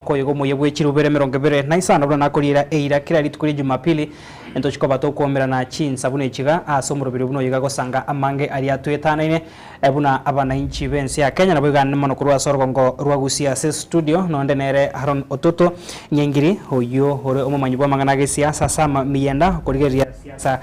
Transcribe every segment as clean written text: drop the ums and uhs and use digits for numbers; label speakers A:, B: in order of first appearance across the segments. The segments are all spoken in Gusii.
A: Koyega omoyia bwe chirubere 25 buna nakoriera eira kera rituko ria Jumapili, ntochi koba tokomerana chinsa buna echiga ase omoroberi buna oyiga gosanga amange aria twetanaine buna abanainchi b'ense ya Kenya. Nabo iga mono korwa ase orogongo rwa Gusii ase studio nonde nere Haron Ototo Nyengiri oyio ore omomanyi bw'amang'ana ag'esiasa Sam Miyenda okorigereria siasa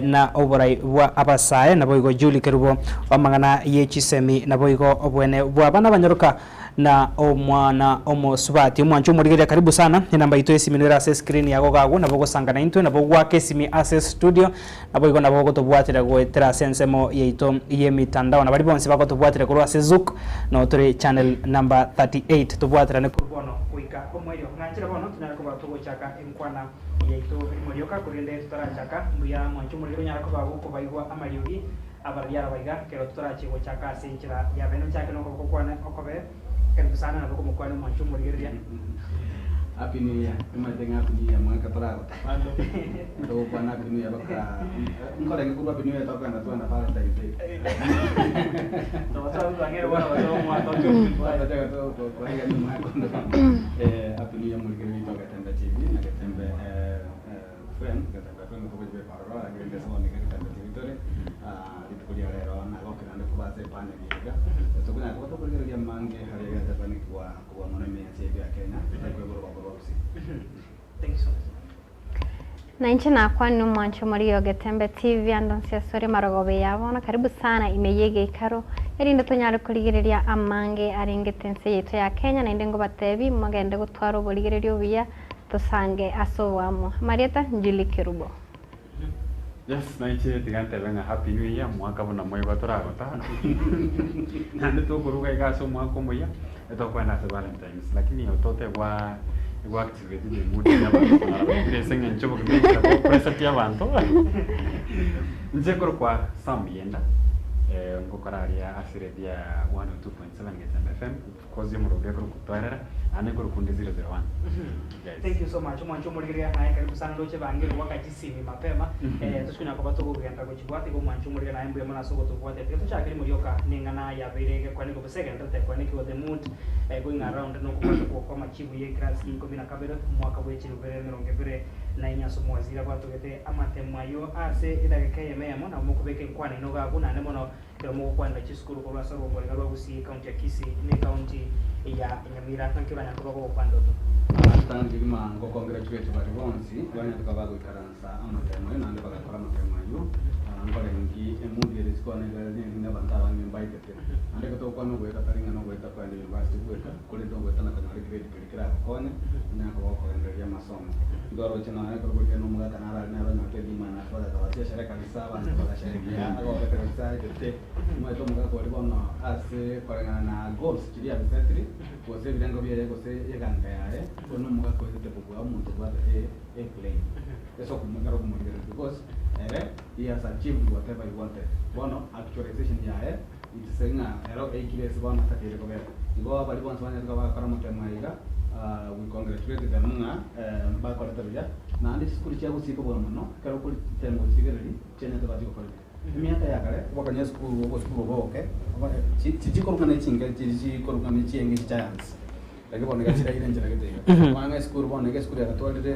A: na oborai bwa abasae naboigo Julie Kerubo w'amang'ana ye chisemi naboigo obwene bw'abana abanyoroka Na omwana omosubati omwanche omorigereria karibu sana, enamba yaito y'esimi nere ase escreen yago iga agwo, nabo ogosanga naintwe, nabo ogoaka esimi ase studio, naboigo nabo ogotobwatera goetera ase ensemo yaito y'emitandao. Na baria bonsi bagotobwatera korwa ase Zuku, noo tore channel number 38. Tobwaterane korwa bono goika omoerio. Ng'anchire bono tonyare koba togochaka enkwana yaito rimo rioka, korende totarachaka, mbuya mwanche omorigereria onyare koba gokobaigwa amariogi Abarabia aba iga, ekero totarachie gochaka ase enchera ya bene nchake nokoboko kwane okobe, karibu sana nabo komokwania omwancho omorigereria.
B: Happy New Year. Omanyete ng'a Happy New Year mwaka toragota bado. Togokwana Happy New Year baka nkorenge korwa Happy New Year tokogenda twagenda Valentine's Day. Twachaka twarigania omwaka onde bono. Happy New Year morigereria oito Getembe TV na Getembe FM, Getembe FM togochibeka ororo lakini rende ase bono iga Getembe TV tore. Rituko ria rero nagokire naende koba ase epanel eye iga, tokonyara koba tokorigereria amange aria egetabanigwa kobua mono ime y'ense yaito ya Kenya, totari koigwa orobago rwa Gusii.
A: Thank you so much.
C: Na inche nakwanire omwancho omorigia o Getembe TV ande onsi ase ore marogoba eye ya bono, karibu sana ime y'egeikaro, erinde tonyare korigereria amange arengete ense yaito ya Kenya, naende ngobatebi mogende gotwara oborigereria obuya, tosange ase oboamo. Amarieta, Julie Kerubo.
D: Yes, nainche tiga ntebe ng'a happy new year, omwaka buna moigwa toragota naende tokoruga iga ase omwaka omoyia, etokogenda ase valentines lakini otote gwa gwa activate the mood ya abanto konyora baikire ase eng'encho obogima enchera bopreseti abanto inche nkorokwa Sam Yenda ngokora aria ase radio ya 102.7 Getembe FM. Kozi omorwoti akorokwa Toerera, naende nkorokwa onde 001. Yes.
A: Thank you so much omwancho omorigereria naye karibu sana ndoche bangire goaka chisimi mapema eh, tochikonya koba tokogenda gochibwata igo omwancho omorigereria naye mbuya mono ase ogotobwatia tiga tochake rimo rioka neng'ana yabeire egekwanekwa gose egenderete ekwanekigwa the mood eh, going around nokobwata kwa kwa machibu ye class ya ikomi na kabere omwaka bwe chilifu bibere emerongo ebere na inye ase omowaziri abwatogete amatemo ayio ase edageka eyemo eyemo nabo mokobeka enkwana ino iga abwo naende mono Ekero mogokwanera chisukuru korwa ase orwongo riga rwa Gusii, ekaunti ya Kisii, na ekaunti ya Nyamira, naki oranyare koba gogokwanera oto?
B: Ritang'ani kegima ngokongratulate baria bonsi banyatoka bagoikaransa amatemo ayio naende bagakora amatemo ayio, nkorengi emood ere isiko one iga nerinde abanto abange mbaetete. Naende ekero togokwana ogoeta tari ng'a nogoeta kogenda university bweka, korende ogoeta na konyora egrade keria keragokonye, onyare koba okogendereria amasomo. Igo oroche nonya ekero okorikera na omogaka naro aria naro onyorete edima na bagakabasia eshere kabisa abanto bagasherekea agogete kabisa aetete. Omanyete omogaka oria bono ase koreng'ana na goals chiria abisetiri, gose ebirengo biaye gose eganka yaye, oyo na omogaka oetete kobua omonto obwate A, A plain. Ase okomo ekero okomorigereria because ere he has achieved whatever he wanted. Bono actualization yaye it's ng'a ero eikire ase bono atakeire kobera. Igo baria bonsi banyarete koba bagakora amatemo aya iga, we congratulate them ng'a mbakorete buya, naende chisukuru chia gusii kobua mono, ekero okoritema gochirigereria, chianyarete koba chigokora buya. Emiaka ya kare, obakanya esukuru, obosukuru oboke, chikorwa ng'a ne chinke chiri chikorwa ng'a ne chienge chi giants, lakini bono iga chiraire enchera gete iga. Bono ng'a esukuru bono iga esukuru yagatwarire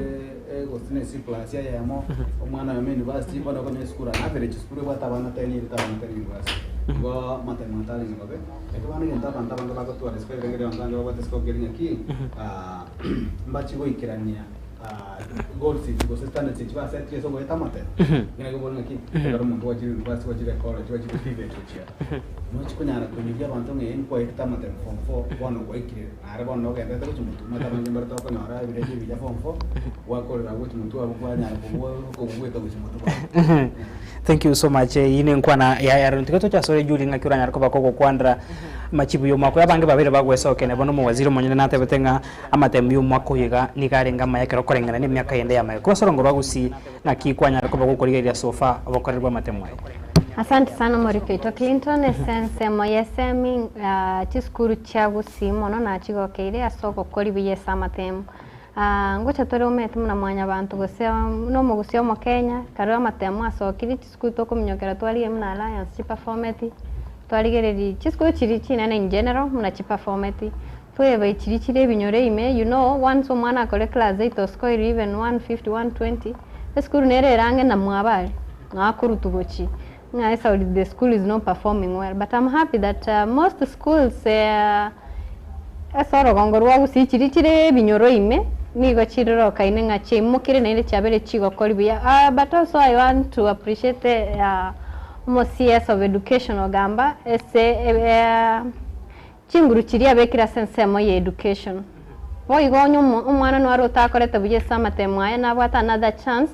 B: gose ne C plus eyemo, omwana oyomo university, bono okonyora esukuru an average esukuru ebwate abana ten erete abana ten university. Igo amatemo atarenge bobe, lakini bono egento abanto abange bagotwara isiko ebirengererio abanto abange babwate isiko nkeri ng'aki, mbachi goikerania goals echi gose standards echi basetire ase ogoeta amatemo. Ng'a nigo bono ng'aki, ekero omonto gwachire university, gwachire college, gwachire TVET gochia, nochi konyara koinyoria abanto ng'a ee nkwaetete amatemo form four, bono gwaikire nare bono nogenderete gochia motwe, omanyete abange mbare tokonyora ebirecha ebiya form four, gwakorera gochia motwe abwo kwanyara kobua okobweka gochia motwe bono.
A: Thank you so much eyio ne enkwana ya Aaron tiga toche asore Julie ng'aki oranyare koba kogokwanera amachibu ya omwaka oyo abange babeire bagwesokenia bono omowaziri omonyene natebete ng'a amatemu ya omwaka oyo iga nigo arenge amaya ekero okoreng'ana na emiaka yende y'amaye korwa ase orongo rwa Gusii ng'aki kwanyara koba gokorigereria so far obokoreri bwa amatemu aya.
C: Asante sana omoriki oito Clinton ase ensemo y'esemi chisukuru chia Gusii mono nachigokeire ase ogokori buya ase amatemu. Ngocha tore omanyete buna mwanyabanto gose buna omogusia omokenya, ekero amatemo asokire chisukuru tokominyokera twarigia buna Alliance chiperfometi, twarigereria chisukuru chiria chinene in general buna chiperfometi. Tweba chiria chire ebinyoro ime, you know once omwana akore class eight oscoire even 150, 120, esukuru nere ere ang'e na mwabo aria, ng'a akorutwa gochia ng'a esauri the school is not performing well. But I'm happy that most schools ase orogongo rwa Gusii chiria chire ebinyoro ime, nigo chirorokaine ng'a chiaimokire naende chiabeire chigokori buya. But also I want to appreciate omo CS of education ogamba ase chinguru chiria abekire ase ensemo ya education. Boigo onye omwana nare otakorete buya ase amatemo aya nabwate another chance,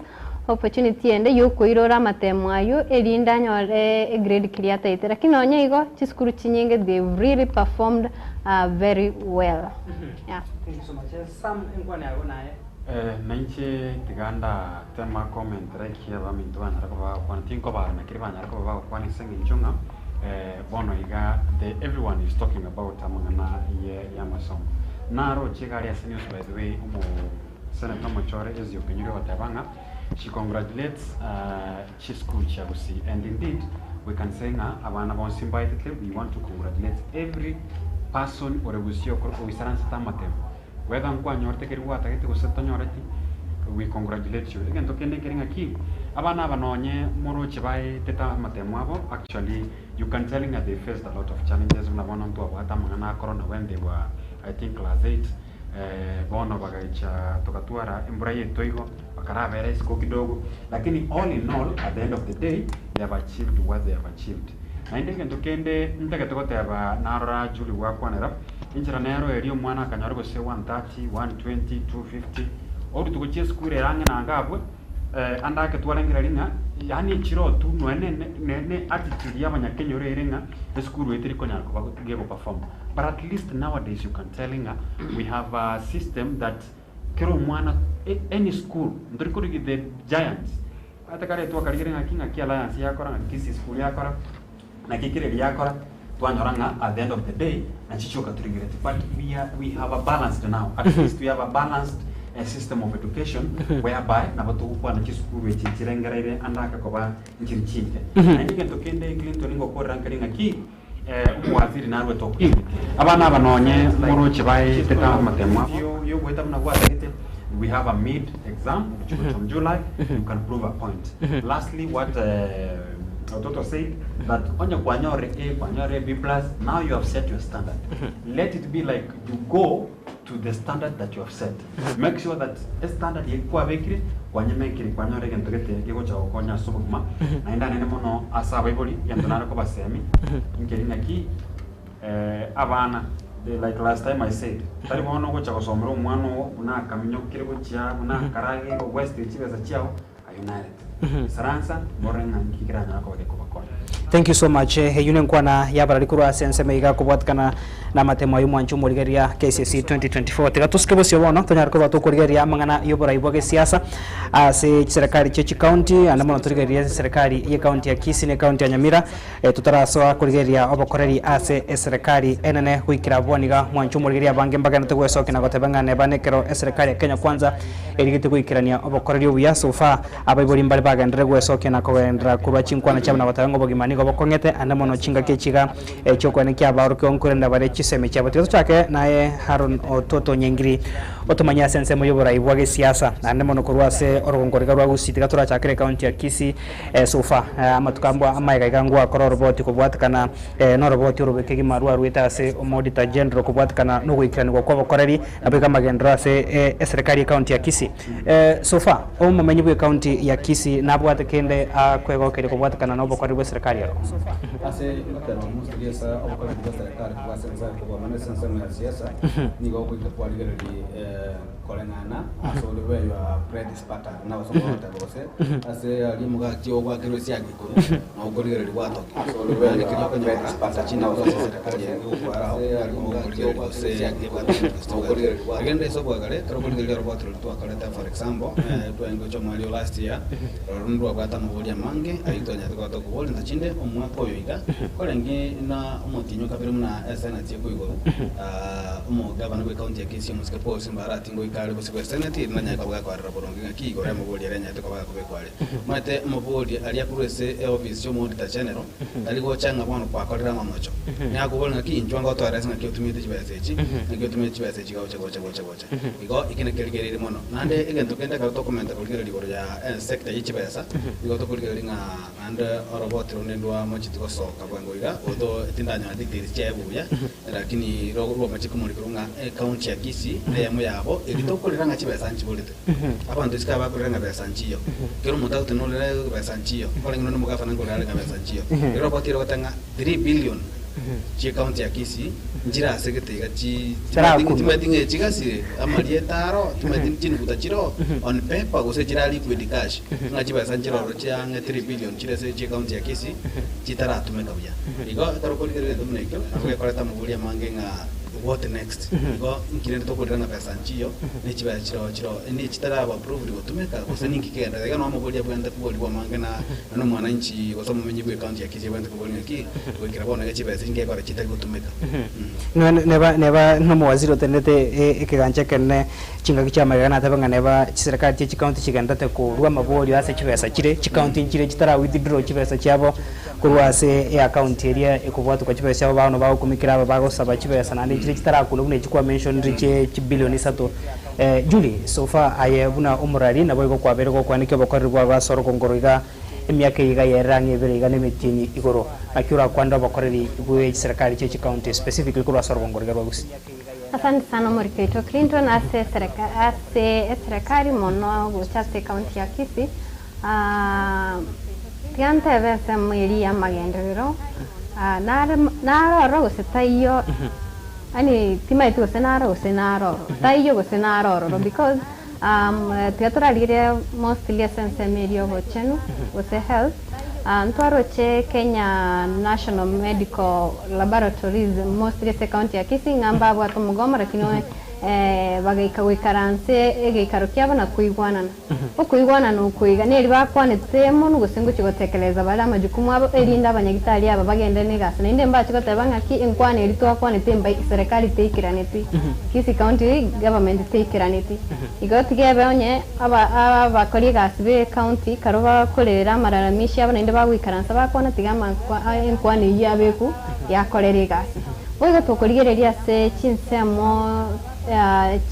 C: opportunity ende yokoirora amatemo aywo erinde anyore egrade keria ataete. Lakini nonye igo chisukuru chinyinge they've really performed very well, yeah.
A: Thank you so much. Sam, enkwana yago naye.
D: Nainche tiga ndatema comment like abaminto banyare koba bagokwana, tinkobara naki banyare koba bagokwana ase eng'encho ng'a bono iga the everyone is talking about amang'ana ye y'amasomo. Naroche iga aria ase news by the way omo senator omochore Ezio Kinyuri ogoteba ng'a she congratulates chischool chia Gusii and indeed we can say ng'a abana bonsi mbaetete we want to congratulate every person ore Gusii okoro oisaransete amatemo. Whether nkwanyorete keria gwatagete gose tonyoreti, we congratulate you. Egento kende nkere ng'aki, abana aba nonye moroche baetete amatemo abo, actually you can tell ng'a they faced a lot of challenges buna bono ntwabwate amang'ana a corona when they were I think class eight, bono bagaicha togatwara embura yaito igo, bakarabera isiko kidogo, lakini all in all at the end of the day they have achieved what they have achieved. Naende egento kende ntagete goteba narora Julie gwakwanera, Enchera nero eria omwana akanyora gose 130, 120, 250, orutwe gochia esukuru ere ang'e na anga abwe, ande ake twarengereria ng'a yaani echiro tu nonya ne ne ne attitude ya abanyakenyoro ere ng'a esukuru eye teri konyara koba gegoperform. But at least nowadays you can tell ng'a we have a system that kera omwana any school, ntori korigia the giants, ate kare twakarigereria ng'aki ng'aki Alliance yakora, ng'aki Kisii school yakora, Naki kera eria yakora, twanyora ng'a at the end of the day nachi chioka torigereti but we are, we have a balanced now at least we have a balanced system of education whereby nabo togokwana chisukuru echi chirengereire ande ake koba nchiri chinke. Naende egento kende Clinton ngokorera nkeri ng'aki omowaziri narwete opportunity abana aba nonye moroche baetete amatemo abo yogoeta buna gwatagete we have a mid exam which goes from July you can prove a point. Lastly what Ototo said that onye kwanyorire A kwanyorire B plus now you have set your standard let it be like you go to the standard that you have set make sure that estandard eye kwabekire kwanyemekire kwanyora egento gete gegocha gokonya ase obogima naende anene mono ase abaibori egento nare kobasemi nkeri naki abana the like last time I said tari bono ogocha gosomera omwana oo buna akaminyokire gochia buna akarageire owestire chibesa chiago Ayio narete. Isaransa, morore ng'a nki keranyare koba gekobakonya.
A: Thank you so much. Eyio nenkwana yabarari korwa ase ensemo iga kobwatikana namatemo ayio mwanche omorigereria KCSE 2024. Tiga tosike bosio bono tonyare koba tokorigereria amang'ana yoborai bwa gesiasa ase chiserekari chie chicounty ande mono torigererie eserekari ye county ya Kisii ne county ya Nyamira totarasoa korigereria obokoreri ase eserekari enene goikera bono iga mwanche omorigereria abange mbagenderete gwesokia na goteba ng'a neba nekero eserekari ya Kenya Kwanza Erigete goikerania obokoreri obuya so far, abaibori mbare bagenderere gwesokia na kogenderera korwa chinkwana chiabo na goteba ng'a obogima nigo bokong'ete ande mono chingaki echi iga chi'okoenekia abaorokigwa nkorenda bare chisemi chiabo. Tiga tochake naye Haron Ototo Nyengiri otomanyie ase ensemo y'oborai bwa gesiasa naende mono korwa ase orogongo riga rwa Gusii. Tiga torachakere ekaunti ya Kisii so far amatuko ambwa amaega iga ngwakora oroboti kobwatekana Noroboti orobe kegima rwaruete ase Omoauditor General kobwatekana nogoikeranigwa kw'obokoreri naboigo amagenderero ase eserekari y'ecounty ya Kisii. So far, omomenyi bw'ecounty ya Kisii nabwate kende akwegokeria kobwatekana nobokoreri bw'eserekari ero?
B: Ase goteba mostly ase obokoreri bw'eserekari kobua ase ense kobua mono ase ensemo ya siasa, nigo ogoika kwarigereria koreng'ana ase ore where your bread is buttered buna abasongo bagoteba gose ase aria omogati ogoakerwa esiagi igoro nabo okorigereria gwatoka. Naende keria okonyora ase chindago ase eserekari eye egotwara ao nigo okorigereria gose ebwate interest bwate. Egende ase obwagare ekero okorigereria oroboti roria twakorete for example twarenge gocha omweri o last year roro ndwabwate amabori amange ayio twanyarete koba tokoboria intwe chinde omwaka oyo iga korenge na omotienyi o kabere buna esenate ekwa igoro omogavana bwe county ya Kisii omosike Paul Simba Arati ngoika are bosio bwe senate erinde anyare koba gakoarera boronge ng'aki igoro y'amabori aria anyarete koba gakobekwa are. Omanyete amabori aria akorwa ase eofisi.
E: omoauditor general, tari gocha ng'a bono kwakorire amamocho. Nigo akobora ng'aki inchuo ngotoerese ng'aki otumete chibesa echi, ng'aki otumete chibesa echi gocha gocha gocha gocha. Igo eki nakio kerigereiri mono. Naende egento kende ekero tokomenta korigereria igoro ya esector ye chibesa, nigo tokorigereria ng'a naende oroboti ronde ndwamocheti gosoka bwango iga, although tindanyora details chiaye buya, lakini rwamochie komorikerwa ng'a ecounty ya Kisii neyemo yabo eria tokorera ng'a chibesa nchiborete. Abanto isiko aba bakorera ng'a besa nchiyo, kera omonto agoteba norere besa nchiyo, orenge nonye omogafana nkorera are ng'a besa nchiyo. Ero roboti ere ogoteba ng'a 3 billion chie county ya Kisii nchire ase gete iga chi
A: Chirakunwa.
E: timanyeti ng'a echigasire amarieta aro, timanyeti chinuguta chiroo on paper gose chira liquid cash, ng'a chibesa nchire ororo chia ang'e 3 billion chire ase chie county ya Kisii chitaratumeka buya. Igo ekero okorigereria egento buna ekio, nabo gekoreta amabori amange ng'a what next? Igo inki rende tokorera ng'a besa nchiyo, ne chibesa chiroo chiroo ne chitaraba approved gotumeka gose ninki kegenderete. Iga noo amabori abwenerete koborigwa amange na na omwananchi gose omomenyi bwe county ya Kisii abwenerete koboria ng'aki goikera bono iga chibesa echi nkekora chitari gotumeka.
A: Neba neba neba nomowaziri otenenete ekegancha ekenene chingaki chia magega natebe ng'a neba chiserikali chia chicounty chigenderete korwa amaborio ase chibesa chire, chicounty nchire chitara withdraw chibesa chiabo Korwa ase eakaunti eria ekobwatokwa chibesa chiabo bono bagokumekera aba bagosaba chibesa naende chiria chitarakundwa buna echi kwamentionire chie chibilioni isato. Julie, so far aye buna omorari naboigo kwabeire gokwaneka obokoreri bwago ase orokongoro iga emiaka eye iga yerire ang'e ebere iga na emetienyi igoro. Naki orakwanere obokoreri bwe chiserikali chie chikaunti specifically korwa ase orokongoro iga rwa Gusii?
C: Asante sana omoriki oito Clinton ase ase eserekari mono gocha ase ecounty ya Kisii. Tiga ntebe ensemo eria y'amagenderero, nare naroro gose taiyo, yaani timaeti gose naro gose naroro, taiyo gose naro ororo because tiga torarigereria mostly ase ensemo eria y'obochenu gose health, ntwaroche Kenya National Medical Laboratories mostly ase ecounty ya Kisii ng'a mbabwate omogomo lakini bagaika goikaransa egeikaro kiabo na koigwanana. Okoigwanana okwo iga neri bakwanete mono gose ngochia gotekereza bare amajukumu abo, erinde abanyagitari aba bagende negasi. Naende mbache goteba ng'aki enkwana eria twakwanete mbai serikali teikiraneti, Kisii County government teikiraneti. Igo tiga ebe onye aba abakori egasi be county ekero bakorera amalalamishi abo naende bagoikaransa bakwana tiga amakwa enkwana eyio yabekwa yakorera egasi. Boigo tokorigereria ase chinsemo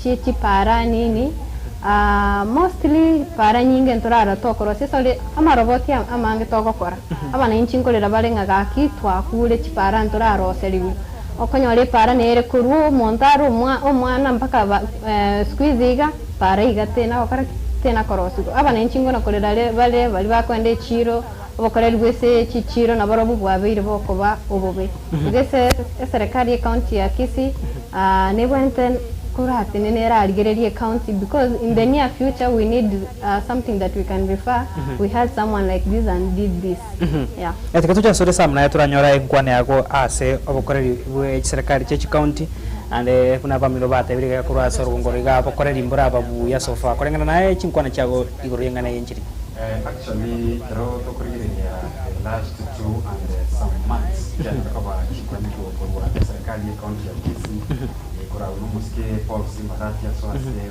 C: chie chipara nini, mostly para nyinge ntorarora tokorosia ase ore amaroboti amange togokora. Abananchi nkorera bare ng'a gaki twakure chipara ntoraroserigwe. Okonyora epara nere korwa omonto are omwa omwana mpaka ba siku hizi iga, para iga tena gokora ki? Tena korosigwa. Abananchi nkona korera re bare baria bakoenda echiro, obokoreri bwa ase chichiro naborobwo bwabeire bokoba obobe. Igo ase eserekari ye county ya Kisii, nebwenerete koratenena erarigererie ecounty because in the near future we need something that we can refer, we had someone like this and did this, yeah.
A: Tiga toche asore Sam naye toranyora enkwana yago ase obokoreri bwe chiserikali chie chicounty naende buna abamino batebire iga korwa ase orogongo oro iga obokoreri mboraba buya so far koreng'ana naye chinkwana chiago igoro y'eng'ana eye nchiri.
D: Actually ekero tokorigereria the last two and some months chianyare koba chikwanigwa korwa eserikali ye county ya Kisii korwa nomosike Paul Simba Arati aso ase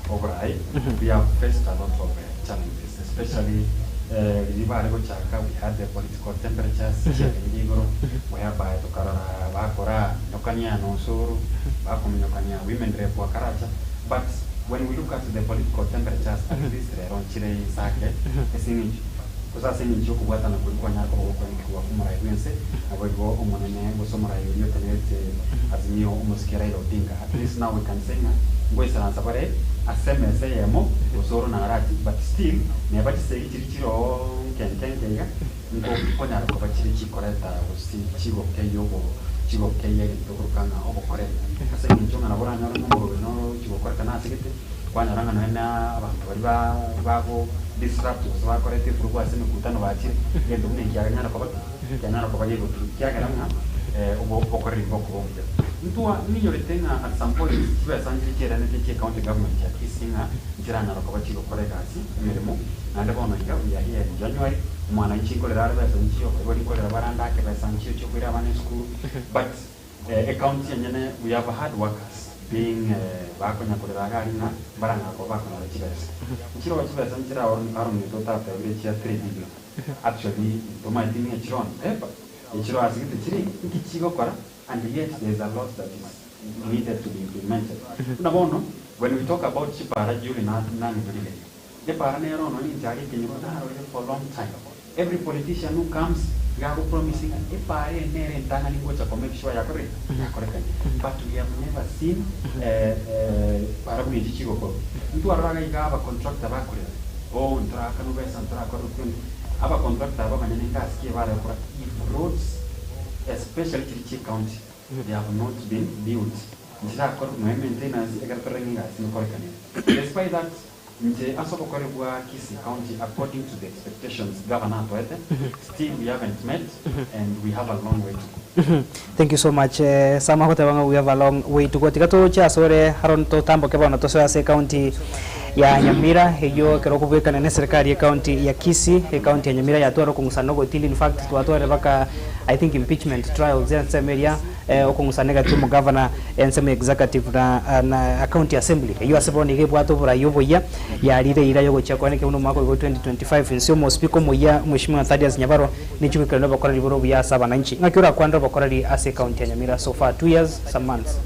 D: oborai we have faced a lot of challenges especially riria bare gochaka we had the political temperatures chiabeire igoro whereby tokarora bakora minyokania na Osoro bakominyokania women rep wa Karacha but when we look at the political temperatures at least rero nchire insake ase eng'encho gose ase eng'encho y'okobwatana koria kwanyara koba gokwanekigwa omorai bw'ense naboigo omonene gose omorai oria otenerete Azimio omosike Raila Odinga at least now we can say ng'a ngoisaransa bare ase emesa eyemo gose oro na Arati but still neba chisegi chiria chiroo nke nke nke iga nko nkonyara koba chire chikoreta gose chigokeyia obo chigokeyia egento okoroka ng'a obokoreri ase eng'encho ng'a nabo oranyore ng'a omorwani noro ogochia gokorekana ase gete Kwanyora ng'a nonya na abanto baria ba bago disrupt gose bakoreta efurugu ase emekutano bachire, egento buna eki kiaganyara koba ki? Kianyara koba gegotu ekiagera ng'a obo obokoreri mbokoba obuya. Ntwa ninyorete ng'a at some point chibesa nchire chiairanetie chie county government ya Kisii ng'a nchiranyara koba chigokora egasi, emeremo, naende bono iga we are here in January, omwananchi nkorera are besa nchiyo, abaibori nkorera bare ande ake besa nchiyo chiokoira abana esukuru, but Ecounty enyene we have hard workers being bakonya korera iga aria ng'a mbarang'aa koba bakonyora chibesa. Nchiroo chibesa nchire Aaron otatebire chia 3 billion. Actually ntomaeti ng'a echire on paper, echire ase gete chire nki chigokora and yet there is a lot that is needed to be implemented. Buna bono, when we talk about chipara Julie nang'igorigeria, epara nere ono ninche aria ekenyoro narorire for long time. Every politician who comes iga ago promise ng'a epara eye nere entang'ani ngocha ko make sure yakorire ki? Yakorekane. But we have never seen para buna echi chigokorwa. Ntwarora iga iga aba contractor bakorera, oh ntorakanwa besa ntorakorerwa kende, aba contractor aba abanyene ngasi ki ebare gokora if roads especially chiria chie county they have not been built, nchirakorwa nonya maintenance ekero torore ng'a egasi ngokorekana ere. Despite that, Inche ase obokori bwa Kisii County according to the expectations Governor atoete, still we haven't met and we have a long way to go.
A: Thank you so much Sam agoteba ng'a we have a long way to go. Tiga toche asore Haron totamboke bono tosoe ase ecounty ya Nyamira eyio ekero okobwekana na eserikari ye county ya Kisii, ecounty ya Nyamira yatwara okong'usana ogotindi in fact twatwarire baka I think impeachment trials ensemo eria Okong'usana egati y'omogavana, ensemo ya executive na na county assembly eyio ase bono iga ebwate oborai oboyia yarire eira yogochia koanekera buna omwaka oyo gwa 2025 inse y'omospeaker omoyia Mheshimiwa Thaddeus Nyabaro nechigoikerania obokoreri bore obuya ase abananchi. Ng'aki orakwanere obokoreri ase ecounty ya Nyamira so far 2 years some months?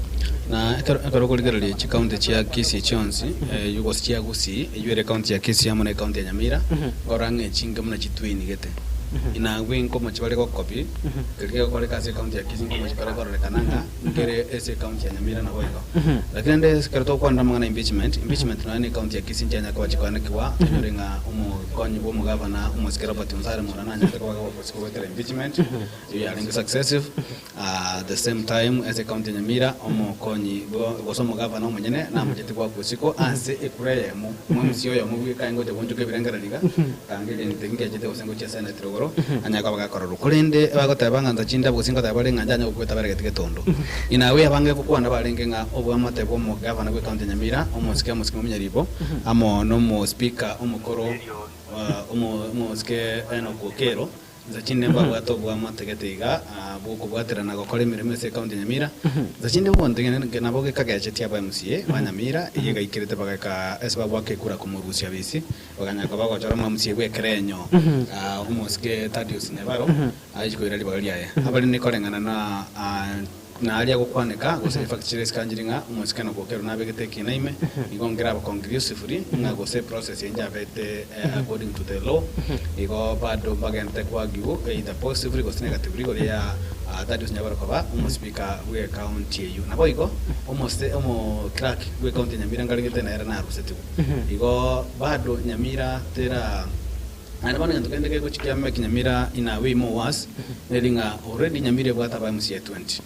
E: Na ekero ekero okorigereria chicounty chia Kisii chionsi eywo gose chia Gusii eywo ere ecounty ya Kisii amo na ecounty ya Nyamira, nkorora ng'a echinke buna chitwinigete. Inagwe nkomochie bare gokobi, keria kegokoreka ase ecounty ya Kisii nkomochie kore kororekana ng'a nkere ase ecounty ya Nyamira naboigo. Lakini rende ekero togokwanera amang'ana ya impeachment, impeachment nonya na ecounty ya Kisii nchianya koba chikoanekigwa, tonyore ng'a omokonyi bwa omogavana omosike Robert Onsare Murana nanyarete koba goetera impeachment, eyio yarenge successive. At the same time ase ecounty ya Nyamira omokonyi bwa gose omogavana omonyene namocheti goakwa isiko ase ekura eyemo omwemc oyomo bweka aye ngocha goonchoka ebirengererio iga kanga egento eki nkiachete gose ngochia senate rogoro anyare koba gakororwa korende bagoteba ng'a nsa chinde gose ngoteba bare ng'a nchanye gokweta bare geti getondo inawe abange gokwana barenge ng'a obwamate bwa omogavana bwe county ya Nyamira omosike omosike Muminyaribo amo nomo speaker omokoro omosike Enock Okero Inse chinde mbabwate oboamate gete iga bw'okobwaterana gokora emeremo ase ecounty ya Nyamira. Inse chinde obonto nabo gekagechetie aba MCA ba Nyamira eyio egaikerete bagaika ase babwaka ekura komorusia bisi baganyara koba bagochora omo MCA bw'ekerenyo omosike Thaddeus Nyabaro achi koira ribaga riaye. Abare nikoreng'ana na Naria gokwaneka, gose efacts chire isiko anchire ng'a omosike nogwokerwa nabegete ekina ime, igo nkeraba conclusively ng'a gose eprocess eye njabete according to the law, igo bado mbagente ko argue either positively gose negatively igoro ya Thaddeus Nyabaro koba omospeaker bwe ecounty eyio. Naboigo omose omo clerk bwe ecounty ya Nyamira nkarigete nere narusetigwe. Igo bado Nyamira tera. Naende bono egento kende kegochia kiameki Nyamira in a way more worse, neri ng'a already Nyamira ebwate aba MCA 20.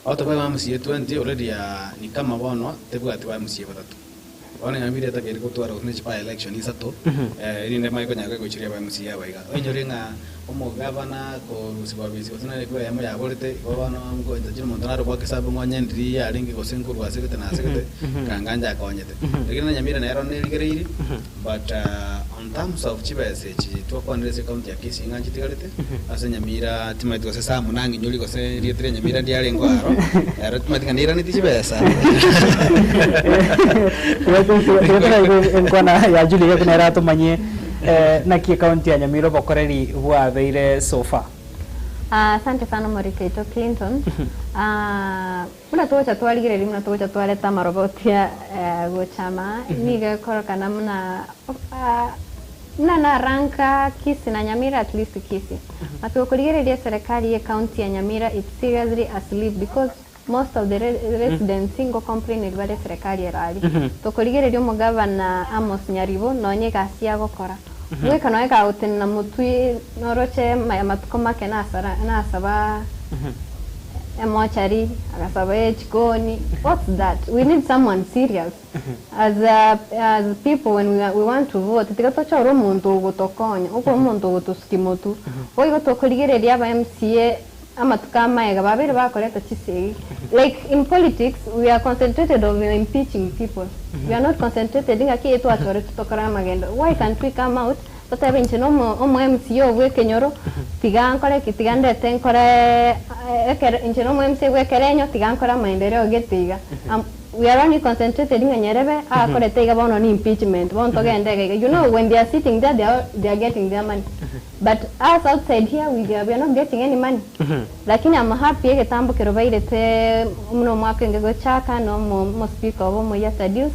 E: Out of aba MCA 20 already ya ni kama bono tebwati ba MCA batato. Bono Nyamira etakeire gotwara gose ne chi by election isato, erinde emanye konyara goichiria aba MCA aba iga. Oinyore ng'a omogavana korusigwa bisi gose nere ekura eyemo yaborete, igo bono nkointo chire omonto nare obwake esabu ng'a onye ndiri yarenge gose nkorwa ase gete na ase gete, kanga njakonyete. Lakini na Nyamira nero nerigereiri. But on terms of chibesa echi twakwanire ase ecounty ya Kisii ng'a nchitigarete ase Nyamira timaeti gose Sam nang'inyori gose erieta ria Nyamira ndiarenge aro ero timaeti ng'a neiraneti chibesa.
A: Tiga enkwana ya Julie iga buna eratomanyie naki ecounty ya Nyamira obokoreri bwabeire so far.
C: Asante sana omoriki oito Clinton. Buna togocha twarigereria buna togocha twareta amaroboti gocha ama, nigo ekorokana buna buna na rank Kisii na Nyamira at least Kisii. But gokorigereria eserekari ye county ya Nyamira it's seriously asleep because most of the residents ngo complain bare eserekari ere aria. Tokorigereria omogavana Amos Nyaribo nonye egasi agokora, bweka nonye kagotenena motwe noroche amatuko make nasara nasaba. Emochari, agasaba echikoni, what's that? We need someone serious. As a, as people when we, are, we want to vote, tiga tochore omonto ogotokonya, oko omonto ogotosukia motwe. Boigo tokorigereria aba MCA amatuko amaega babeire bakoreta chisegi. Like in politics, we are concentrated on impeaching people. We are not concentrated ng'aki etwachoretwe tokore amagendo. Why can't we come out Totebe inche nomo omo MCA bw'ekenyoro, tiga nkore ki, tiga ndete nkore ekere inche nomo MCA bw'ekerenyo, tiga nkore amaendeleo gete iga. Am we are only concentrated ng'a nyerebe akorete iga bono ni impeachment, bono togende iga iga. You know when they are sitting there they are they are getting their money. But us outside here we are, we are not getting any money. Lakini I'm happy egetambo kero bairete buna omwaka oinge gochaka na omo omospeaker obo omoyia Thaddeus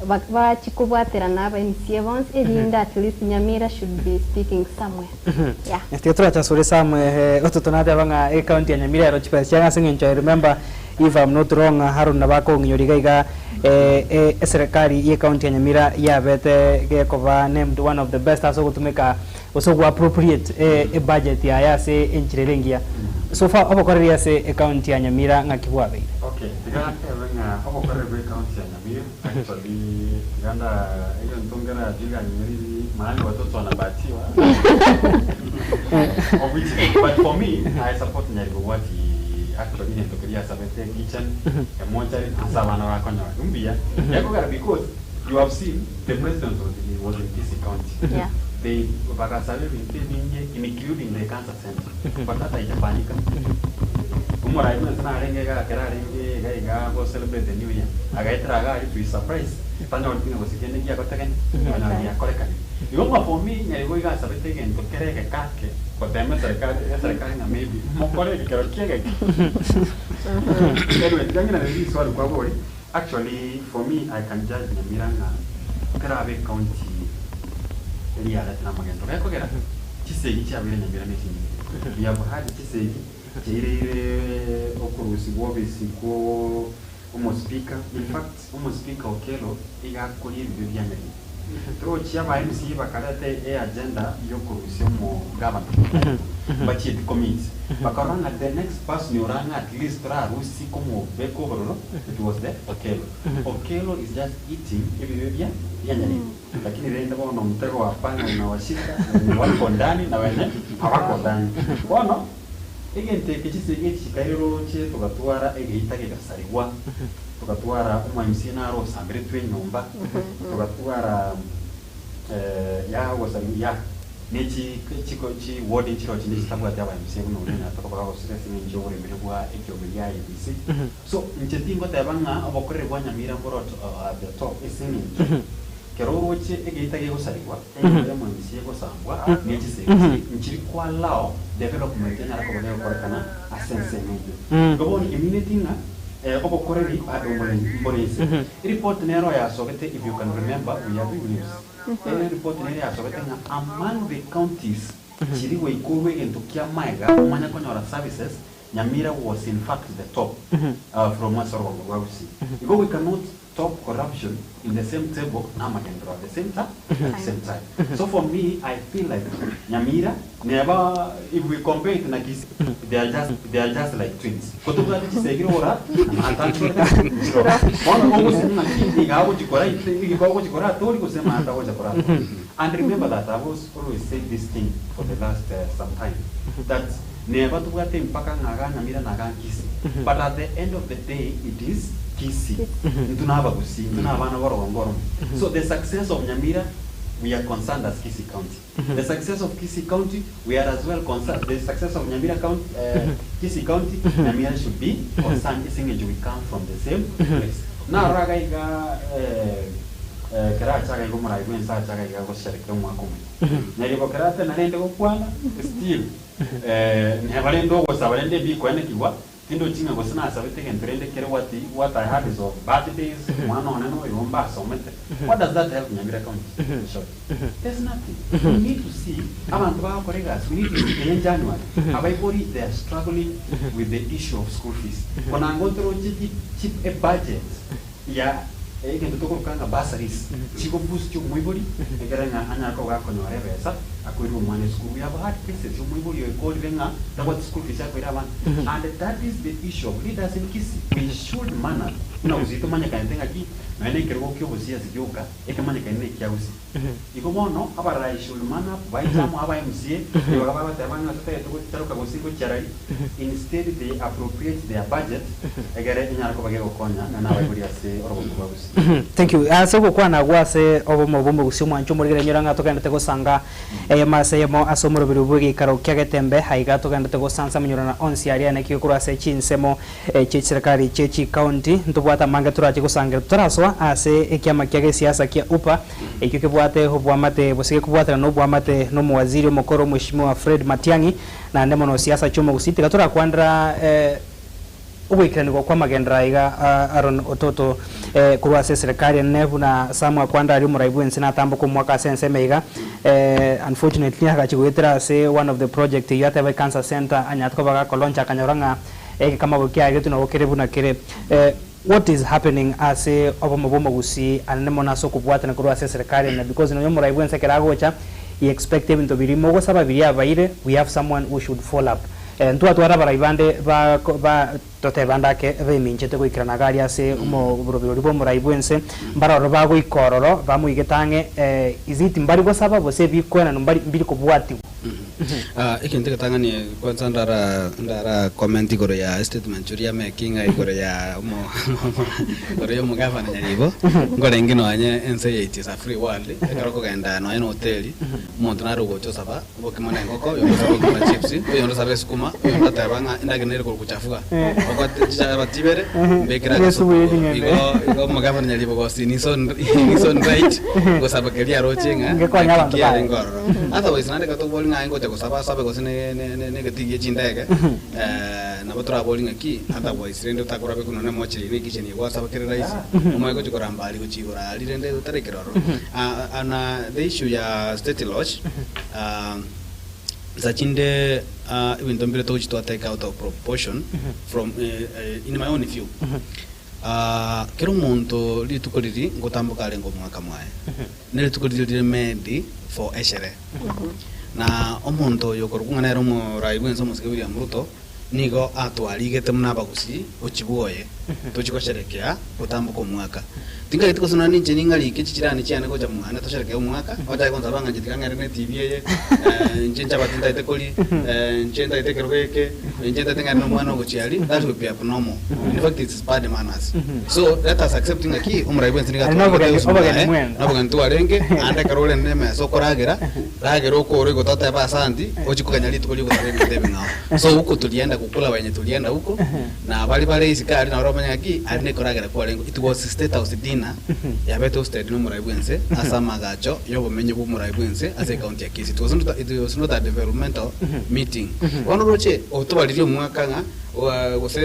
C: ba bachia kobwaterana aba MCA bonsi erinde at least Nyamira should be speaking somewhere. Yeah.
A: Tiga torache asore Sam ototo nateba ng'a ecounty ya Nyamira ero chibesa chiane ase eng'encho I remember if I'm not wrong Haron nabo akong'inyora iga iga eserekari ye county ya Nyamira yabete gekoba named one of the best ase ogotumeka gose ogo appropriate ebudget yaye ase enchera ere engiya. So far obokoreri ase ecounty ya Nyamira ng'aki bwabeire?
D: Okay, tiga ntebe ng'a obokoreri bwa ecounty ya Nyamira actually tiga nda egento nkera chiganyeriri mahali watoto wanabatiwa of which but for me I support Nyaribo what he actually egento keria asabete kitchen emochari ase abana bakonyora mbuya gekogera because you have seen the president was in, was in Kisii County
C: Yeah.
D: they bagasaba ebinto ebinge including the cancer center but hata haijafanyika omorai bwensi narenge iga ekero arenge iga iga go celebrate the new year agaetera iga aria to his surprise tanyori ng'a gose kende ngiagotegeni onyora giakorekanire. Igo ng'a for me nyaribo iga asabete egento kere egekake gotema eserekari eserekari ng'a maybe mokore ekero kia egeke. Anyway tiga ng'ina riswali kwabori actually for me I can judge Nyamira ng'a kerabe ecounty eria yaretire amagendo gekogera chisegi chiabeire Nyamira ne chinyinge. We have had chisegi chiaireire okorusigwa obisi kwo omospeaker in fact omospeaker Okello iga akoria ebibe bia Nyamira. Torochi aba MCA bakareta eagenda yokorusia omogavana bachieti committee bakarora ng'a the next person orang'e at least torarusie komobeka obororo it was the Okello. Okello is just eating ebibe bia bia Nyariri lakini rende bono omutego wa panya unawashika wenye wako ndani na wenye hawako ndani. Bono egento eke chisegi echi chikaire roche togatwara egeita gegasarigwa togatwara omo MCA naro osamberetwe enyomba togatwara ya gosari ya ne chi chiko chi ward chiro chinde chitabwate aba MCA buna oria natoka bagosire ase eng'encho ya oboremeri bwa ekiombe gia IEBC. So inche tingoteba ng'a obokoreri bwa Nyamira mboro at the top ase eng'encho kero oroche egeita gegosarigwa enyomba ya omo MCA egosambwa ne chisegi chiri nchiri kwallow development enyara koba gegokorekana ase ensemo eyio. Igo bono emineti ng'a obokoreri bado mbore mbore inse. Ereport nero yasogete if you can remember we have news. Ereport nere yasogete ng'a among the counties chiri goikorwa egento kia maega omanye konyora services Nyamira was in fact the top from ase orogongo rwa Gusii. Igo we cannot top corruption in the same table na amagenderero at the same time at the same time. So for me I feel like Nyamira neba if we compare it na Kisii they are just they are just like twins. Ko tobwate chisegi rora na maata nchiro. Bono ogosii ng'aki iga agochikora ite iga agochikora atori gose maata agocha kora atori. And remember that I've always said this thing for the last some time that neba tobwate mpaka ng'a ga Nyamira na ga Kisii but at the end of the day it is Kisii. Intwe na abagusii, intwe na abana ba orogongo oromo. So the success of Nyamira we are concerned as Kisii County. The success of Kisii County we are as well concerned. The success of Nyamira County, Kisii County, Nyamira should be concerned ase eng'encho we come from the same place. Narora iga iga kera achaga iga omorai bwa ense achaga iga gosherekea omwaka omoyia. Nyaribo kera atena rende gokwana still neba rende ogosaba rende ebikoenekigwa tindochi ng'a gose nasabete egento rende kere what, what I had is of birthdays omwana one noyo mbasomete. What does that help Nyamira County? In short, there's nothing. We need to see abantu bagokora egasi, we need to see in January abaibori they are struggling with the issue of school fees. Konango ntoroche chip a budget ya egento tokoroka ng'a bursaries chigo boost omoibori ekere ng'a anyare koba gakonyora ebesa akoirwa omwana esukuru. We have had cases omoibori oikorire ng'a tabwati school fees akoira abana and that is the issue of leaders in Kisii. We should man up buna gusii tomanyekanete ng'aki nonya na ekerogo kia obosiasi gioka ekemanyekani na ekia gusii. Igo bono abarai should man up baichamo aba MCA nibaga bagoteba ng'a totagete gocharoka gose gochiarari instead they appropriate their budget egere enyare koba gegokonya nonya na abaibori ase orogongo rwa Gusii.
A: Thank you. Ase ogokwana agwo ase obomo bwa omogusii omwancho omorigere nyora ng'a togenderete gosanga. Eyemo ase eyemo ase omoroberi bw'egeikaro kia Getembe, aiga togenderete gosansaminyorana onsi aria anekigwe korwa ase chinsemo chie chiserikari chie chikaunti. Ntobwate amange torache gosangereria totarasoa ase ekiama kia gesiasa kia UPA ekio kebwate oboamate gose gekobwatana noboamate nomowaziri omokoro Mweshimiwa Fred Matiang'i naende mono siasa chi'omogusii. Tiga torakwanera Ogoikeranigwa kw'amagenderero aiga Aaron Ototo korwa ase eserekari enene buna Sam akwanda aria omorai bwense natamboka omwaka ase ensemo iga unfortunately agachi goetera ase one of the project eyio ateba ecancer center anyarete koba gakolaunch akanyora ng'a egekamabo kiaye getwe nabo kere buna kere what is happening ase obomo bw'omogusii anene mono ase okobwatana korwa ase eserekari enene because nonya omorai bwense ekero agocha he expect ebinto biria mogosaba biria abaire we have someone who should follow up Ntwatware abarai bande ba ba totebe ande ake beminchete goikerana iga aria ase omoborobirori bw'omorai bw'ense, mbaroro bagoika ororo, bamoigete ang'e, is it mbari gosaba gose ebikwenano mbari mbiri kobwatigwa?
E: Egento egetang'ani kwanza ndara ndara comment igoro ya statement oria making igoro ya omo igoro ya omogavana Nyaribo, nkorenge nonye ense eye it is a free world, ekero okogenda nonye na hoteli, omonto nare ogocha osaba. Obokima na engoko, oyonde osabe obokima na chips, oyonde osabe esukuma, oyonde oteba ng'a endagera nere korwa kuchafua. Ogote chichabati ibere, mbekere
A: Esubu
E: agasupu.
A: ye ching'ende.
E: Igo igo omogavana Nyaribo gose in his own in his own right, gosaba keria aroche ng'a
A: Ngekonya
E: naki
A: abanto baye.
E: kiarenge ororo. Otherwise naende ekero tokobori ng'a aye ngocha gosaba asabe gose ne ne ne negetii gie chindege, nabo torabori ng'aki, otherwise rende otakorabe buna nemocheri ne ekitchen igo gwasaba kere rahisi, omanye gochia koramba aria gochia igoro aria rende otarekire ororo. Na the issue ya state lodge, nsa chinde ebinto mbire togochi twa take out of proportion from in my own view. Kera omonto rituko riria ngotamboka arenge omwaka mwaye, ne rituko riria rire made for eshere. Na omonto oyo okorokwa ng'a nere omorai bwense omosike William Ruto, Nigo atwarigete buna abagusii gochia bwoye, tochie gosherekea gotamboka omwaka. Tingageti gose nonya ninche ning'arike chichirani chiane gocha mwane tosherekee omwaka, ochake gonsaba ng'a inche tiga ng'ende ne TV eye, inche nchabati ntaete koria, inche ntaete ekerogo eke, inche ntaete ng'ende na omwana ogochia aria, that will be abnormal. In fact it's bad manners. So let us accept ng'aki omorai bwensi nigo
A: Aye nobogeni-
E: atwarigete gose
A: obogeni
E: mwaye,
A: mwenda.
E: nobogeni twarenge, naende ekero ore nemesa okoragera, Ragera okore igo totebe asanti, ochie koganya rituko ri'ogosaba ebinto ebing'ao. So huko tulienda kukula wenye tulienda huko, na baria bare isiko aria nabo bamanye ng'aki aria nekoragera kwarenge. It was state house dinner yabete hosted nomorai bwense ase amagacho yobomenyo bw'omorai bwense ase ecounty ya Kisii. It was not, it was not a developmental meeting. Bono oroche otobaririe omwaka ng'a gose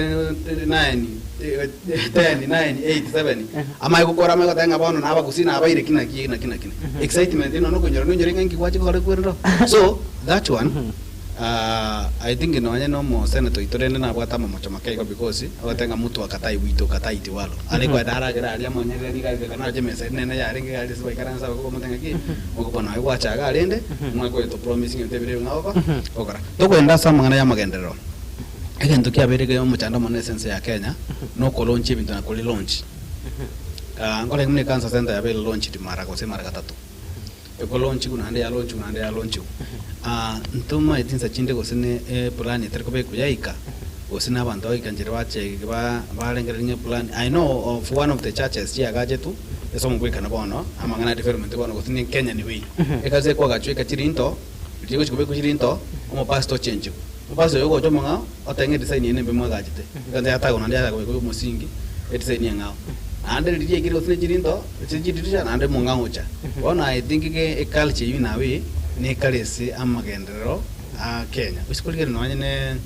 E: nine, ten, nine, eight, seven, Amaye gokora amaye goteba ng'a bono nabagusii nabaire ki naki naki naki. Excitement ino nokonyora nonyore ng'a inki gwachia gokora kwerero. So that one I think nonye na omosenator oito rende nabwate amamocho make igo because agoteba ng'a mtu akatai wito katai tiwalo. Are koenda aragere aria amonyerere nigo arenge ekero naroche emesa eria nene yarenge iga aria ase baikaranse abwo bakomotebia ng'aki, mogoka nonya gwacha igaa rende, omwaka oyo to promise ng'a ebinto ebi ng'a gokora. Tokogenda ase amang'ana y'amagenderero. Egento kiabeire kere omochando omonene ase ense ya Kenya, nokolaunch ebinto na kori launch. Nkorenge buna ecancer center yabeire launched mara gose mara gatato. Ekolaunchigwa naende yalaunchigwa naende yalaunchigwa. Ntomaeti insa chinde gose ne eplan etari kobekwa yaika, gose na abanto bagoika nchera bache ba barengereria ng'a eplan. I know of one of the churches chiagachetwe ase omobwekano bono, amang'ana a development bono gose ne Kenyan way. Ekanisa ekwagachwa eka chirinto, riria egochi kobekwa chirinto, omopastor ochenchigwa. Omopastor oyo ogocha omong'ao, oteba ng'a edesign eye nembe mwagachete, ekanisa yatagwa naende yachaka kobekwa omosingi, edesign eng'ao. Naende riria yaikire gose ne chirinto, gose chidirisha naende omong'ao ocha. Bono I think ge eculture eywo nawe nekare ase amagenderero a Kenya. Gose korigereria nonye ne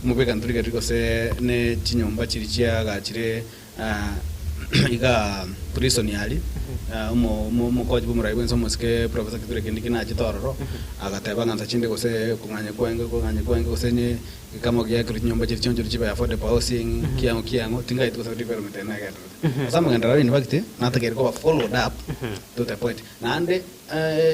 E: omobwekano torigererie gose ne chinyomba chiria chiagachire Igaa prison aria, omokochi bw'omorai bwense omosike Professor Kithure Kindiki nachete ororo, agateba ng'a nsa chinde gose kong'anya kwenge kong'anya kwenge gose nye gekamo giakerwe chinyomba chiria chionchorwe chibe affordable housing, kiang'o kiang'o, tingaeti gose development eye negendererete. Ase amagenderero in fact, natakeire koba followed up to the point. Naende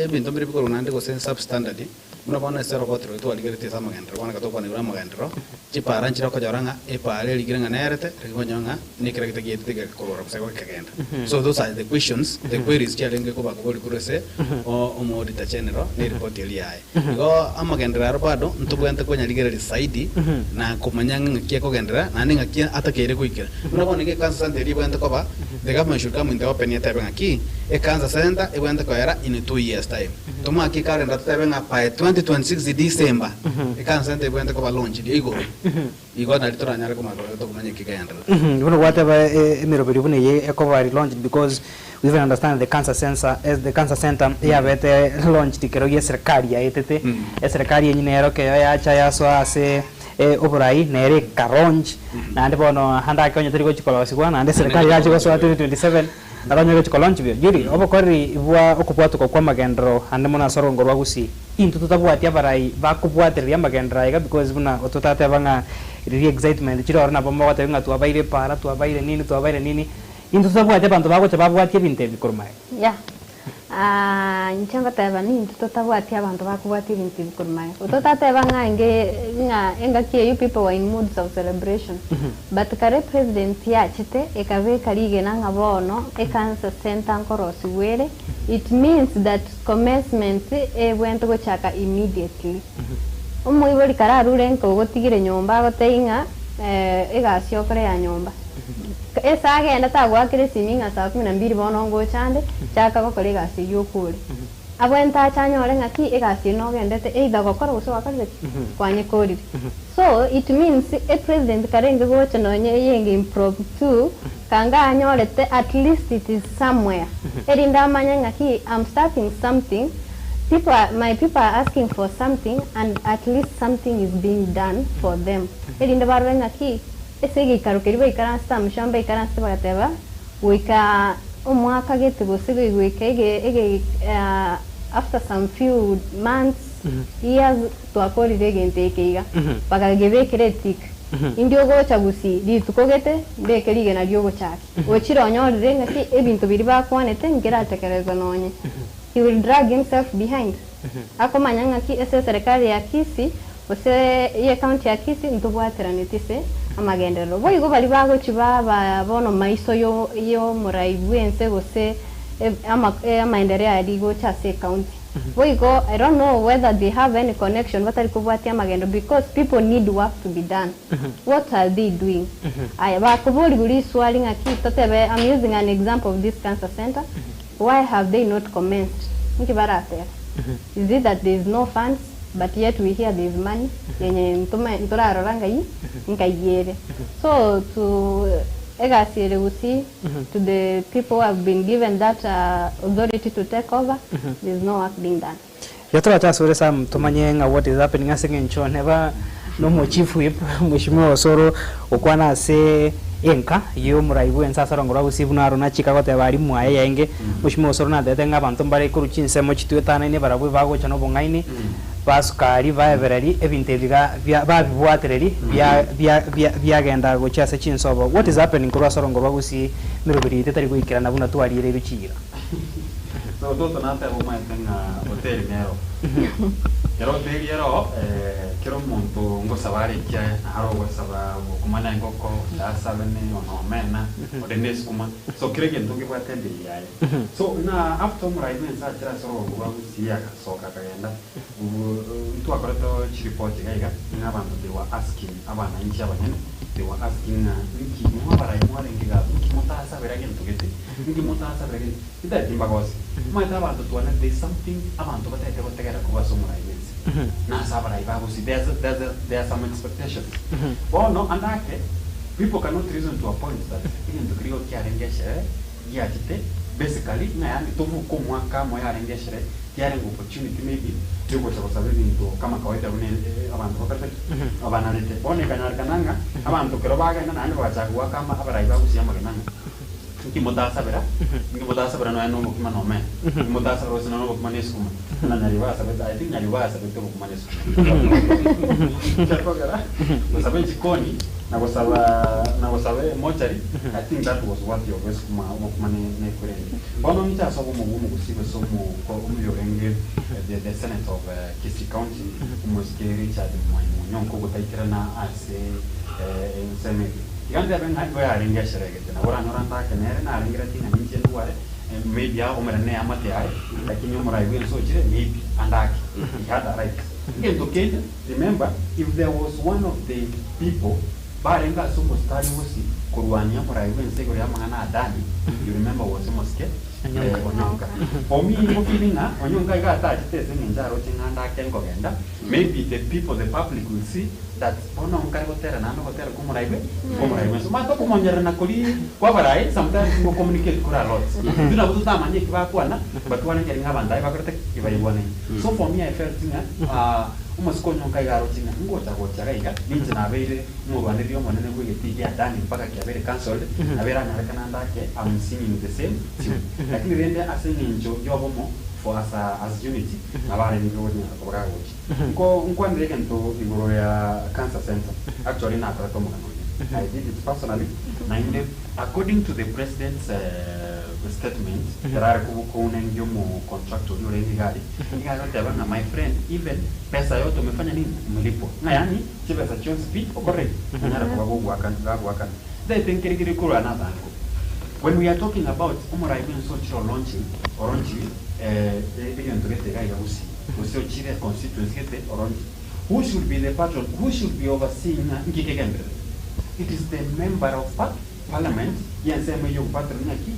E: ebinto mbire bikorwa naende gose substandard. Buna bono ase oroboti roria twarigeretie ase amagenderero, bono ekero tokwana igoro y'amagenderero, chipaara nchire okonyora ng'a epaara erigire ng'a nerete, riria okonyora ng'a nekeragita giaetete gekorora gose gekagenda. So those are the questions, the queries chiarenge koba kobori korwa ase omo auditor general na eripoti eria yaye. Igo amagenderero aro bado ntobwenerete konyarigereria zaidi na komanya ng'a ng'aki ekogenderera naende ng'aki atakeire goikera. Buna bono iga ecancer center eria ebwenerete koba, the government should come in the open etebe ng'aki, ecancer center ebwenerete koera in 2 years time. Tomake ekalenda totebe ng'a by 2026 December, ecancer center ebwenerete koba launched igoro. Igo nari toranyare komanya korora tokomanya eki kegendererete.
A: Bono gwateba emeroberio buna eye ekoba relaunched because we even understand the cancer censor as the cancer center yabete launched ekero gie eserikari yaetete. Eserikari enyia nero ekeyo yacha yasoa ase oborai nere eka launch naende bono ande ake onye teri gochi korosigwa naende eserikari yache gosoa 2027 naro onye gochi ko launch buya. Judy, obokoreri bwa okobwatoka kwa amagenderero ande mono ase orongo rwa Gusii, intwe totabwati abarai bakobwatereria amagenderero aya iga because buna ototateba ng'a riria excitement chire ororo nabo mogotebia ng'a twabaire epaara, twabaire nini, twabaire nini, intwe totabwati abanto bagocha babwatie ebinto ebi korwa magega.
C: Yeah. Inche ngoteba nintwe totabwati abanto bakobwatia ebinto ebi korwa magega. Ototateba ng'a enge ng'a engaki eyio people were in moods of celebration. But kare president yachete ekabeka rigena ng'a bono ecancer center nkorosigwa ere, it means that commencement ebwenerete gochaka immediately. Omoibori kararure nka ogotigire nyomba agotebie ng'a egasi okore ya nyomba. Ase agenda tagoakera esimi ng'a saa kumi na mbili bono ngocha ande, chaka gokora egasi eyio okore. Abwenerete ache anyore ng'aki egasi eye nogendete either gokora gose gwakorire ki? Kwanyekorire. So it means e president karenge gocha nonye eyenge impromptu, kanga anyorete at least it is somewhere, erinde amanye ng'aki am starting something, people are, my people are asking for something and at least something is being done for them, erinde barore ng'aki Ase egeikaro keria baikaransete amochie mbaikaransete bagateba, Goika omwaka gete gose goika ege ege after some few months, years twakorire egento eke iga. Bakagebekera etick. Indi ogocha gusii rituko gete mbeke rigena riogochaki. Ochire onyorire ng'aki ebinto biria bakwanete nkeratekerezwa nonye. He will drag himself behind. Akomanya ng'aki ase eserekari ya Kisii gose ye county ya Kisii ntobwateraneti ase amagenderero. Boigo baria bagochia baba bono maiso yo yomorai bwense gose ama amaendeleo aria gocha ase ecounty. Boigo I don't know whether they have any connection batari kobwatia amagendo because people need work to be done. What are they doing? Aya bakoborigwa riswali ng'aki totebe I'm using an example of this cancer center, why have they not commenced? Nki baratebe? Is it that there is no funds? But yet we hear there is money yenye ntome ntorarora ngai nkai ere. So to egasi ere gusii to the people who have been given that authority to take over, there is no work being done.
A: Iga torache asore Sam tomanye ng'a what is happening ase eng'encho neba nomo chief whip mweshimiwa Osoro gokwana ase enka yomorai bwense ase orongo rwa Gusii buna aro nachika goteba aria mwaye yaenge mweshimiwa Osoro natebete ng'a abanto mbare korwa chinsemo chitwetanaine barabwo bagocha nobong'aini basuka aria baebereria ebinto ebi iga bia babibwatereri bia bia bia biagenda gochia ase chinsobo what is happening korwa ase orongo rwa Gusii emeroberi yaito etari goikerana buna twariereirwe chiira.
D: So toto nateba omanyete ng'a hoteli nero. Kero hoteli ero kera omonto ngosaba are ekiaye naro ogosaba obokima na engoko, onde asabe ne omena, onde ne esukuma. So kera egento ngebwate ebei yaye. So ng'a after omorai bwense achire ase orogongo rwa Gusii agasoka akagenda, ntwakorete chiripoti iga iga ng'a abanto they were asking abananchi abanyene, they were asking ng'a nki inwe abarai mwarenge iga abwo nki motasabera gento gete, nki motasabera gento. Titari timbagosi. Omanyete abanto twane there is something abanto batagete gotegerera korwa ase omorai bwense na ase abarai ba Gusii there's there's a there are some expectations. Bono ande ake people cannot reason to a point that egento keria igo kiarenge eshere giachete basically ng'a yaani tobuke omwaka amo yarenge eshere tiarenge opportunity maybe yogocha gosaba ebinto kama kawaida buna abanto bakorete ki? Abanarete. Bono ekanyarekana ng'a abanto ekero bagenda naende bagachaka goaka ama abarai ba Gusii amagena ng'a Inki motasabera? Inki motasabera nonya nobokima na omena? Inki motasabera gose nonya nobokima na esukuma? Buna Nyarioba asabete, I think Nyarioba asabete obokima na esukuma. Ekiagera gosaba echikoni na gosaba na gosaba emochari, I think that was worthy of esukuma obokima ne ne ekurende. Bono inche ase obomo bwa omogusii gose omoko omoyorenge the the senator of Kisii County, omosike Richard Mwai Munyonko ogotaikerana ase ensemo eye. Iga ntebe ng'a igo yarenge esheregete, nabo oranyore ande ake nere narengeretie ng'a ninche ndware, maybe agomerana ne eamate yaye, lakini omorai bwense ochire maybe ande ake, he had a right. Egento kende, remember if there was one of the people. Barenge ase omositari bosio korwania omorai bw'ense igoro y'amang'ana a Adani, you remember was omosike
A: Onyonka.
D: Onyonka. For me nigo feeling ng'a Onyonka iga atachete ase eng'encho aroche ng'a ande ake nkogenda, maybe the people, the public will see that bono nkare gotera naende ogotera kwa omorai bwe kwa omorai bw'ense. Omanyete okomonyererana koria kwa abarai sometimes nigo communicate kore a lot. Intwe nabo totamanye eki bakwana but twarengeri ng'a abanto aye bakorete ki? Baigwanaine. So for me I felt ng'a omosike Onyonka iga aroche ng'a ngocha gocha iga iga ninche nabeire omorwanereria omonene bw'egetii gia Dani mpaka kiabeire cancelled, nabo eranyarekane ande ake am singing the same tune. Lakini rende ase eng'encho y'obomo for as a as unity nabo arenge gonyara koba gagochia. Nko nkwanere egento igoro ya cancer center, actually nakorete omogano oria, I did it personally, naende according to the president's statement ekero are kounengia omo contractor oria orenge iga aria, nigo are goteba ng'a my friend even pesa yote umefanya nini? Umelipwa. Ng'a yaani chibesa chionsi pi okorire ki? Onyare koba gogoakana gagoakana. Ntaete nkerigere korwa another angle. When we are talking about omorai bwense ochire olaunching oronchiri egento gete iga iga gusii, gose ochire constituency gete oronchiri, who should be the patron, who should be overseeing ng'a nki kegendererete? It is the member of parliament y'ensemo eyio ogopatron ng'aki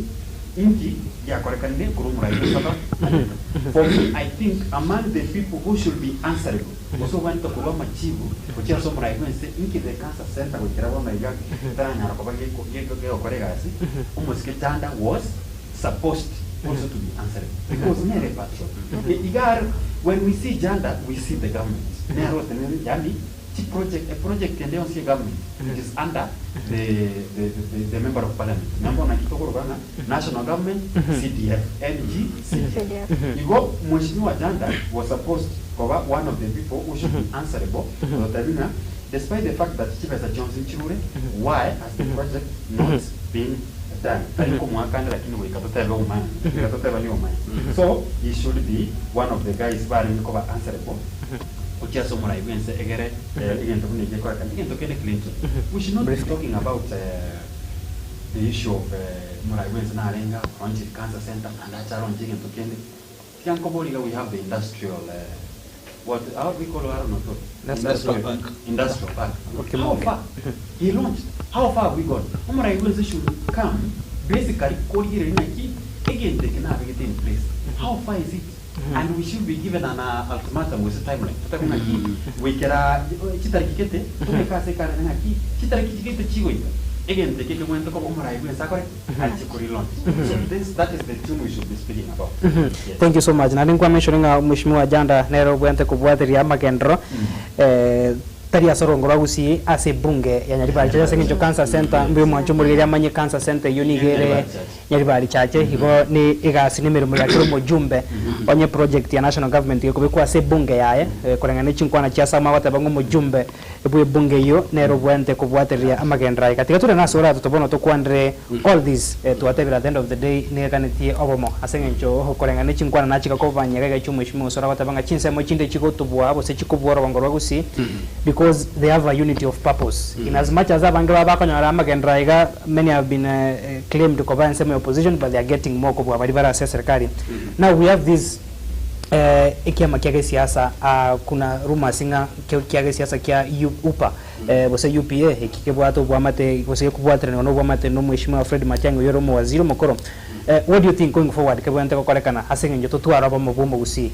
D: inki giakorekanire korwa omorai bwense aba agete. For me I think among the people who should be answerable Gose obwenerete korwa amachibu gochia ase omorai bw'ense, inki the cancer center goikera bono iga etaranyara koba gegokora egasi, omosike Chanda was supposed also to be answerable because nere patron. Iga are when we see Janda we see the government nere otenenete yaani chi project eproject ende yonsi ya government it is under the member of parliament. Naende bono naki tokoroka ng'a national government CDF, NGCDF. Igo Mheshimiwa Janda was supposed koba one of the people who should be answerable gototebia ng'a despite the fact that chibesa chionsi nchirure, why has the project not been done? Tari nkomoakana lakini goika totebe obomaene, goika totebanie obomaene. So he should be one of the guys barenge koba answerable gochia ase omorai bwense egere egento buna eki gekorekana. Egento kende Clinton, we should not be talking about the issue of omorai bwense narenge aronchire cancer center naende ache aronche egento kende. Tiga nkoborie iga we have the industrial what how do we call Aaron Otori?
E: Industrial park.
D: Industrial park. How
A: Okimoke.
D: far? He launched. How far have we gone? Omorai bwense should come basically korigereria naki egento eke nabegete in place. How far is it? And we should be given an ultimatum gose timeline. Totabe ng'aki goikera chitariki gete tobeke ase ekalenda ng'aki chitariki chigete chigoika egento eke ekebwenerete koba omorai bwense akore ki? Ache kori launch. So this that is the tune we should be speaking about. Yes.
A: Thank you so much. Naende nkwa mention ng'a Mheshimiwa Janda nere obwenerete kobwateria amagenderero tari ase orongo rwa Gusii ase ebunge ya Nyaribari Church ase eng'encho Cancer Centre mbuya omwancho omorigereria amanye Cancer Centre eyio nigo ere Nyaribari Church igo ni egasi na emeremo ya kera omojumbe onye project ya national government gekobekwa ase ebunge yaye koreng'ana ne chinkwana chia Sam agoteba ng'a omojumbe bwe ebunge eyio nere obwenerete kobwatereria amagenderero aye. Gatiga tore nase oratoto bono tokwanere all this twatebire at the end of the day neganetie obomo ase eng'encho koreng'ana ne chinkwana nachika kobanyega iga chi'omweshimiwa Osoro agoteba ng'a chinsemo chinde chigotubua gose chikobua orogongo rwa Gusii because they have a unity of purpose in as much as abange babo bakonyora amagenderero aye iga many have been claimed koba ensemo ya opposition but they are getting more kobua baria bare ase eserikari. Now we have this ekiama kia gesiasa kuna rumours ng'a kia gesiasa kia UPA gose UPA eki kebwate oboamate gose gekobwateranigwa na oboamate na omweshimiwa Fred Matiang'i oyio ore omowaziri omokoro. What do you think going forward kebwenerete gokorekana ase eng'encho totware obomo bwa omogusii?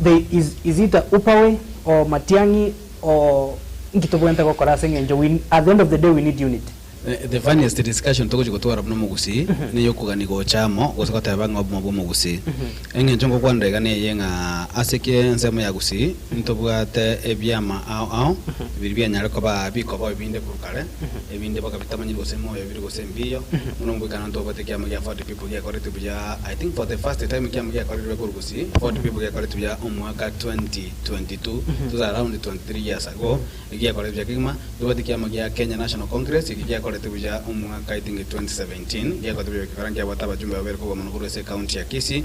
A: They is is it a UPA way or Matiang'i or nki tobwenerete gokora ase eng'encho we at the end of the day we need unity?
E: The funniest discussion togochia gotwara buna omogusii neyokogania gocha amo gose goteba ng'a obomo bwa omogusii. Eng'encho ngokwanera iga neye ng'a ase ki ensemo ya Gusii ntobwate ebiama ao ao biria bianyare koba bikoba ebinde korwa kare, ebinde mpaka bitamanyiri gose moyo bire gose mbiyo, buna omogwekano ntobwate ekiama gia Ford People giakoreti buya I think for the first time ekiama giakorirwe korwa Gusii Ford People giakoreti buya omwaka 2022 it was around 23 years ago. Egiakorete buya kegima, tobwate ekiama gia Kenya National Congress, eki giakorete buya omwaka I think 2017, giakorete buya gekora nkiabwate abajumbe babere kobua mono korwa ase ecounty ya Kisii,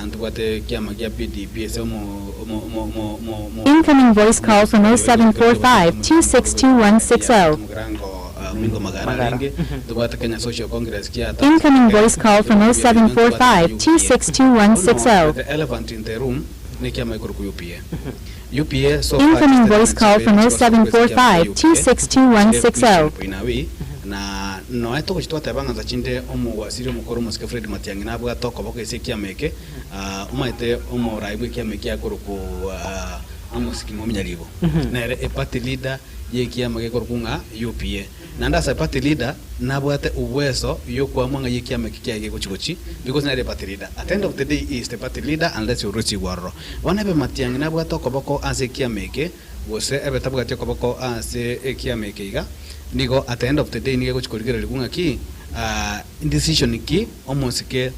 E: ntobwate ekiama gia PDP ase omo omo omo omo omo omo
F: Incoming voice call from 0745 262160.
E: Omogirango Omingo Magara
A: Magara.
E: arenge, ntobwate Kenya Social Congress kia
F: Incoming voice call from 0745 262160.
E: The elephant in the room. na ekiama gekorokwa UPA. UPA so far
F: Incoming voice call from
E: chistatement chibeire chigosoka ase ekiama kia UPA,
F: 0745 262
E: chire
F: 160.
E: kwin na noe togochi twateba ng'a chinde omowasiri omokoro omosike Fred Matiang'i nabwate okoboko ase ekiama eke, omanyete omorai bwa ekiama eke akorokwa Amos Kimomi Nyaribo. Nere eparty leader ya ekiama gekorokwa ng'a UPA. Naende ase party leader nabwate uweso yokoamua ng'a ekiama eke kiaye gegochi gochi because nere party leader. At the end of the day he is the party leader unless orusigwe ororo. Bono ebe Matiang'i nabwate okoboko ase ekiama eke gose ebe tabwati okoboko ase ekiama eke iga, nigo at the end of the day nigo egochi korigererigwa ng'aki decision ki omosike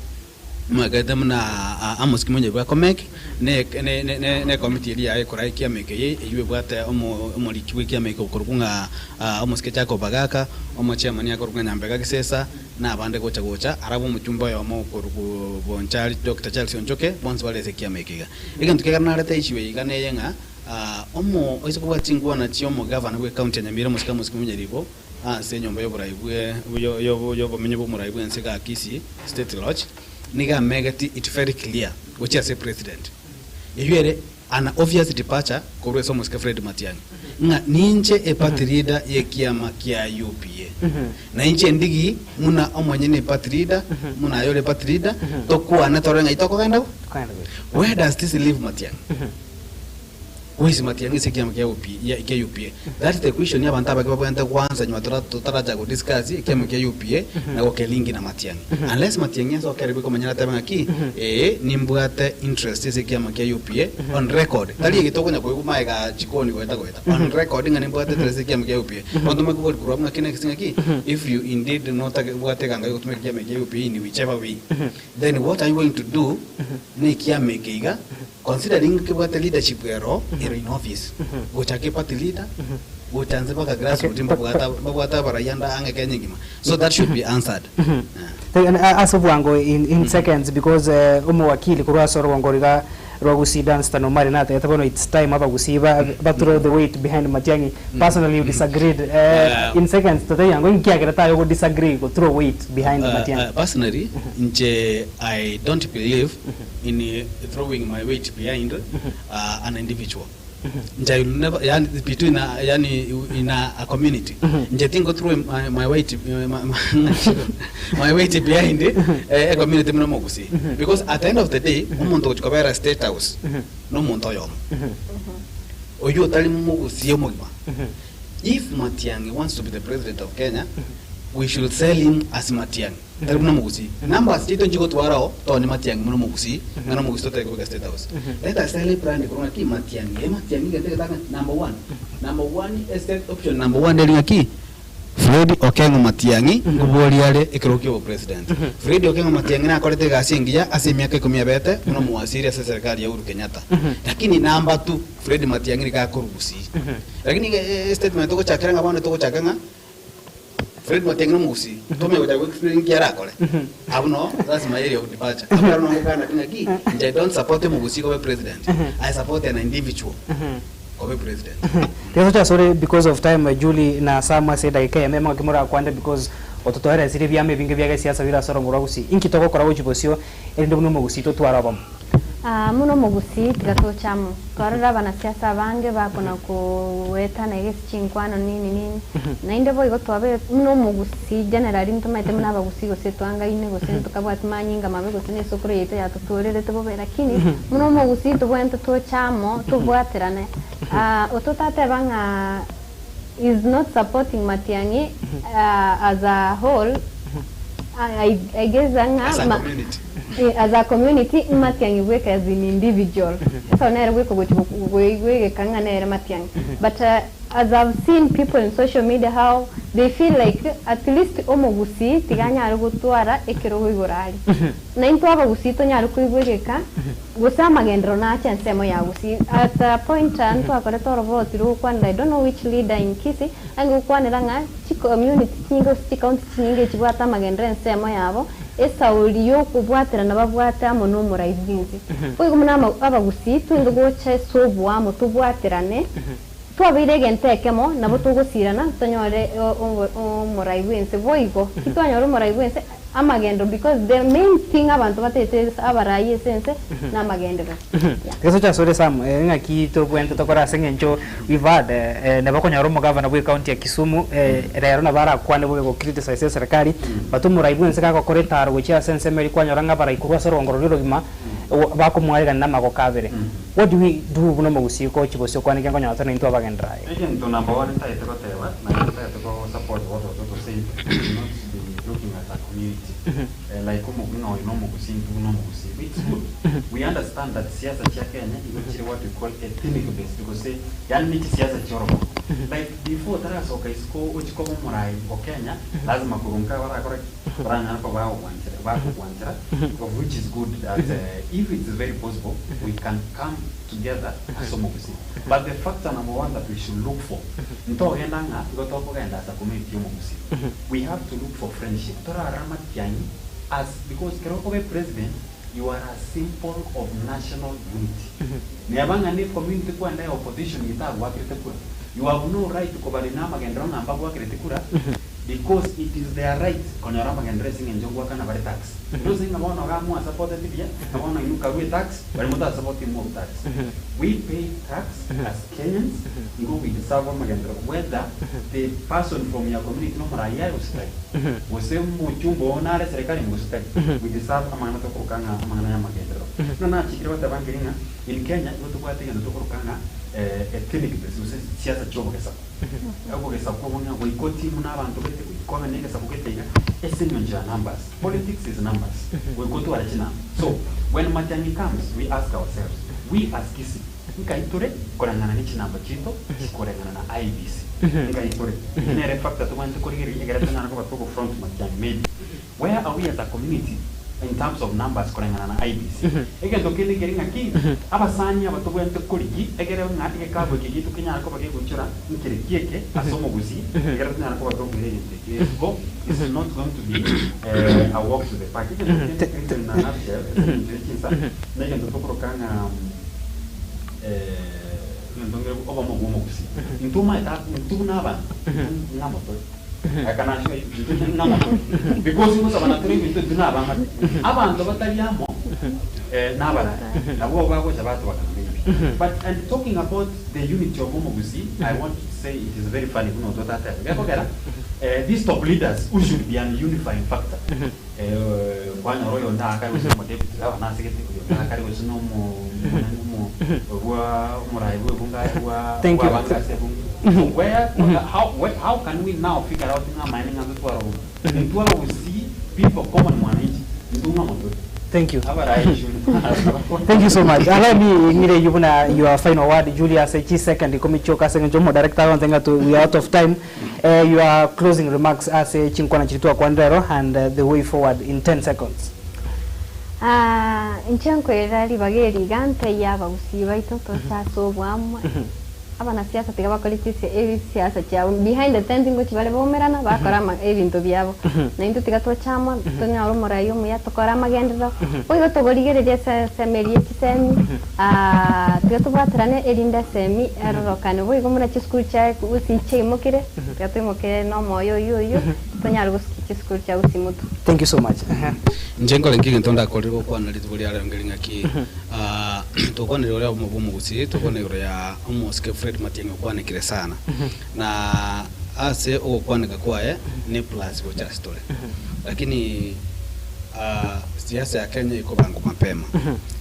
E: mwagete buna Amos Kimonyo bwa Comec ne ne ne ne committee eria yaye ekora ekiama eke eye eywo ebwate omo omoriki bwa ekiama eke okorokwa ng'a omosike Jacob Bagaka, omochairman akorokwa ng'a Nyambega Gisesa, na abande gocha gocha, arabwo omochumba oyomo okorokwa Bonchari Doctor Charles Onchoke, bonsi bare ase ekiama eke iga. Egento kiagera narete issue eye iga neye ng'a omo oise kobwata chinkwana chia omogavana bwa ecounty ya Nyamira omosike Amos Kimonyo Nyaribo, ase enyomba y'oborai bwe y'obomenyo bw'omorai bw'ense ga Kisii State Lodge, nigo amegeti it very clear gochia ase president, eyio ere an obvious departure korwa ase omosike Fred Matiang'i, ng'a ninche eparty leader y'ekiama kia UPA, na inche ndigi muna omonyene eparty leader, muna aye ore party leader, tokwane torore ng'ai tokogenda go. Where does this leave Matiang'i? Who is Matiang'i ase ekiama kia UP ya kia UPA? That's the question abanto abake babwenerete goansa nyuma tora totaracha go discuss ekiama kia UPA na gokelinki na Matiang'i. Unless Matiang'i ase okere bwekomanya atebe ng'aki, ee nimbwate interest ase ekiama kia UPA on record. Tari ege tokonya koigwa magega jikoni goeta goeta. On record ng'a nimbwate interest ase ekiama kia UPA. Bono tomanye kobori korwa abwo ng'aki next ng'aki, if you indeed notake obwate eganga yogotumeka ekiama kia UPA in whichever way, then what are you going to do na ekiama eke iga, Considering kebwate leadership ero ere in office, gochaka eparty leader, gocha nse mpaka grassroot mbabwate mbabwate abarai ande ang'e Kenya engima. So that should be answered.
A: Eh. Ase obwango in, in seconds because omowakili korwa ase orobongo riga rwa Gusii Dunstan Omari natebete bono it's time abagusii ba ba throw the weight behind Matiang'i. Personally you disagreed. In seconds totebia ngo inki kiagerete aye ogo disagree go throw weight behind Matiang'i?
E: Personally, inche I don't believe in throwing my weight behind an individual. Inche I will never, yaani between a, yaani in a community. Inche tingo throw my, my weight, my, my, my weight behind a community buna omogusii. Because at the end of the day, omonto ogochia kobera state house, na omonto oyomo. Oyio otari mogusii omogima. If Matiang'i wants to be the president of Kenya, we should sell him as Matiang'i. Tari buna omogusii. Numbers chiaito nchigotwara oo, tone Matiang'i buna omogusii, ng'a nomogusii totari kobeka state house. Let us sell brand korwa ng'aki Matiang'i, eh Matiang'i gento egetang'ani number one, number one ase option number one eri ng'aki, Fred Okengo Matiang'i nkoboria are ekerogo kia obopresident. Fred Okengo Matiang'i nakorete egasi engiya ase emiaka ikomi ebete buna omowaziri ase eserekari ya Uhuru Kenyatta. Lakini number two, Fred Matiang'i nigo akorwa Gusii. Lakini estatement togochakera ng'a bono togochaka ng'a Fred Matiang'i nomogusii, tomanye gochaka go explain nki arakore. Abwo no that's my area of departure. Abwo naro nogokana ki ng'aki, inche I don't support omogusii koba president, I support an individual koba president.
A: Tiga toche asore because of time Julie na Sam ase edageka eyemo eyemo ng'aki morakwane because ototoeresire ebiama ebinge bia gesiasa bire ase orongo rwa Gusii. Inki togokora gochia bosio erinde buna omogusii totware obomo?
C: Aa, buna omogusii tiga toche amo. Twarora abanasiasa abange bakona koetana iga ase chinkwano nini nini. Naende boigo twabeire buna omogusii generally ntomaete buna abagusii gose twangaine gose ntokabwati manyinga mabe gose na esokoro yaito yatotorerete bobe lakini buna omogusii tobwenerete toche amo tobwaterane. Ototateba ng'a is not supporting Matiang'i as a whole, I guess ng'a
E: As a community.
C: As a community Matiang'i bweka as an individual. So nere bweka gochi goigwegeka ng'a nere Matiang'i. But as I've seen people in social media how they feel like at least omogusii tiga anyare gotwara ekerogo igoro aria. Na intwe abagusii tonyare koigwegeka gose amagenderero nache ensemo ya Gusii. At a point ntwakorete oroboti rogokwanera I don't know which leader in Kisii, ange gokwanera ng'a chicommunity chinyinge gose chicounty chinyinge echibwate amagenderero ensemo yabo, esauri yokobwaterana babwate amo na omorai bwensi. Boigo buna abagusii twende gocha ase oboamo tobwaterane, twabeire egento ekemo nabo togosirana tonyore omorai bwensi. Boigo, titwanyora omorai bwensi. Amagendo because the main thing abanto bataete abarai ase ense namagenderero. Yeah.
A: Gesocha asore Sam, eh, ng'aki tobwenerete tokore ase eng'encho we've heard eh, nabo okonyora omogavana bwe county ya Kisumu eh, rero nabo arakwane bobe go criticize eserekari, but omorai bwense gagokora etaro gochia ase ensemo eria kwanyora ng'a abarai korwa ase orongo roria orogima bakomoaregania namagoko abere. What do we do buna omogusii gochi bosio kwane ekiagera nkonyora tore naintwe abagenderera aye?
D: Egento number one ntagete goteba, naende ntagete go support what Ototo said, we should not be looking at a community like omo buna oyo nomogusii intwe buna omogusii. It's good, we understand that siasa chia Kenya igo chire what we call ethnic based gose yaani ne chisiasa chiorogogo. Like before otarasoka isiko ochie koba omorai o Kenya, lazima korwa nka barakora ki? Baranyare koba bagogwanchera bagokwanchera of which is good that if it's very possible we can come together ase omogusii. But the factor number one that we should look for, ntogenda ng'a igo tokogenda as a community y'omogusii, we have to look for friendship. Torarore amatiang'i as because ekero okoba epresident you are a symbol of national unity. Neba ng'a ne community kwenda ya opposition etagwakerete kura, you have no right kobarina amagenderero ng'a mbagwakereti kura Because it is their right konyora amagenderero ase eng'encho ngoakana bare tax. Nonse ng'a bono iga mwasapoteti buya, na bono inwe karue tax, baria motasapoti morue tax. We pay tax as Kenyans, igo we deserve amagenderero whether the person from your community nomoraia aye gose tari, gose omochumba oo nare serikali gose tari, we deserve amang'ana tokoroka ng'a amang'ana ya amagenderero. Buna nachikire goteba nkeri ng'a in Kenya igo tobwate egento tokoroka ng'a ethnic base gose siasa chia obogesaku. Obogesaku obo ng'a goika otimu na abanto gete, goika obe na egesaku gete iga, ase eng'encho ya numbers. Politics is numbers. Goika otware chinamba. So, when Matiang'i comes, we ask ourselves, we as Kisii, nkai tore koreng'ana ne chinamba chiaito chikoreng'ana na IEBC? Nkai tore? Eye nere factor tobwenerete korigereria ekere tonyare koba togo front Matiang'i maybe. Where are we as a community in terms of numbers koreng'ana na IEBC? Egento kende nkeri ng'aki, abasani aba tobwenerete korigi egere ng'a egekabu eke giaito kenyare koba kegoichora nkere ki eke ase omogusii egere tonyare koba tokoira egento eke isiko it's not going to be a walk to the park. Egento kende nkeri in a nutshell ase eng'encho ye chinsa na egento tokoroka ng'a egento nkere obomo bwa omogusii. Intwe omanyete intwe buna abanto intwe ng'amo tore. I can assure you, intwe ng'amo tore. Because ngosabana tore ebinto intwe nabamate. Abanto batari amo eh, nabarai. Nabwo bagocha batobakana maybe. But and talking about the unity of omogusii, I want to say it is very funny buna otwo tateba. Gekogera, eh, these top leaders who should be an unifying factor. Eh, kwanyora oyonde akare gose omo deputy gavana asegete, oyonde akare gose na omo omonene omo bwa omorai bwa ebunge aye bwa
A: Thank you.
D: bwa abange ase ebunge. So where how where how can we now figure out ng'a amaene ng'a ntotware obomo? Intwe abagusii people common mwananchi intwe ng'a motwe.
A: Thank you.
D: Abarai should
A: Thank you so much. Allow me ng'ire eyio buna your final word Julius chisecond ikomi chioka ase eng'encho omodirector agontebia ng'a to we are out of time. Your closing remarks ase chinkwana chiria twakwanire ero and the way forward in 10 seconds.
C: Ah, inche nkoirera ribaga eri iga ntebie abagusii baito toche ase oboamwa, abanasiasa tiga bakore chisia ebisiasa chiabo behind the tent ngochi bare baumerana bakora ama ebinto biabo. Na intwe tiga toche amo tonyore omorai omuya tokore amagenderero, boigo togorigereria ase ensemo eria ya chisemi tiga tobwaterane erinde esemi erorokane boigo buna chisukuru chia gusii chiaimokire, tiga toimokere na omoyo oywo oywo tonyare gosukia chisukuru chia gusii motwe.
A: Thank you so much.
E: Inche nkore nki egento ndakorire gokwana rituko ria rero nkeri ng'aki tokwanire igoro ya obomo bwa omogusii, tokwana igoro ya omosike Fred Matiang'i okwanekire sana. Na ase ogokwaneka kwaye ne plus gocha ase tore. Lakini siasa ya Kenya ekobangwa mapema.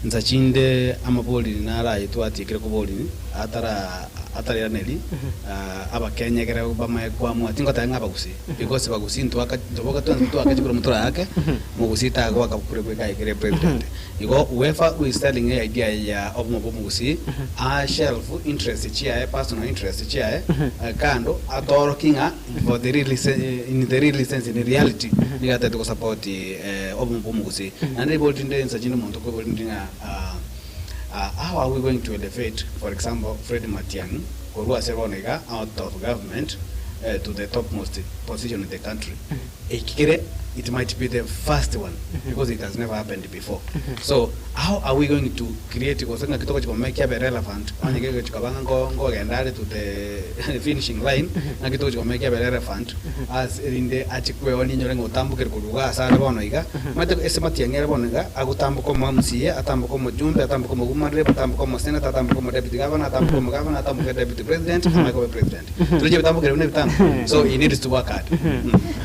E: Nsa chinde amaboriri naro aye twatiekire koboriri atara atariraneri abakenya ekere bamaye koamua tingoteba ng'a abagusii because bagusii ntwaka ntoboka twensi twaka chikura motorayake mogusii tagoaka kure bweka ekere president. Igo whoever who is selling a idea ya obomo bwa omogusii a shelf interest chiaye personal interest chiaye kando atoroki ng'a for the real in the real sense in reality nigo atagete go support obomo bwa omogusii. Naende ribori rinde insa chinde omonto okoiborwa rinde ng'a how are we going to elevate for example Fred Matiang'i korwa ase bono iga out of government to the topmost position in the country. Eki kere it might be the first one because it has never happened before. So how are we going to create gose ng'aki togochi komake abe relevant onye kegochi koba ng'a nko nkogenda are to the finishing line ng'aki togochi komake abe relevant as erinde ache kweonia enyore ng'a otambokire korwa iga ase are bono iga. Omanyete ase matiang'i are bono iga agotamboka omo MCA, atamboke omojumbe, atamboke omowoman rep, atamboke omosenator, atamboke omodeputy governor, atamboke omogavana, atamboke deputy president, amanye koba president. Toroche ebitambokero buna ebitambo so he needs to work hard.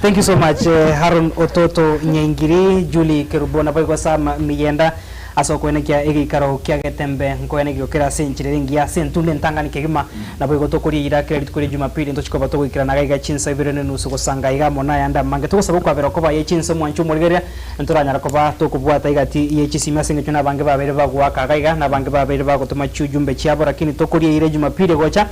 A: Thank you so much Haron Ototo Nyaingiri, Julie Kerubo naboigo Sam Miyenda ase okoenekia egeikaro kia Getembe nkoenekia kere ase enchera ere engiya ase entunda entangani kegima naboigo tokoria eira kera rituko ria Jumapili ntochi koba togoikerana iga iga chinsa ibere ne nusu gosanga iga amo nayande amange togosaba okwabera okoba aye chinsa omwanchi omorigereria ntoranyara koba tokobwata egati ye chisimi ase eng'encho nabange babeire bagoaka iga iga nabange babeire bagotoma chiujumbe chiabo lakini tokoria eira Jumapili egocha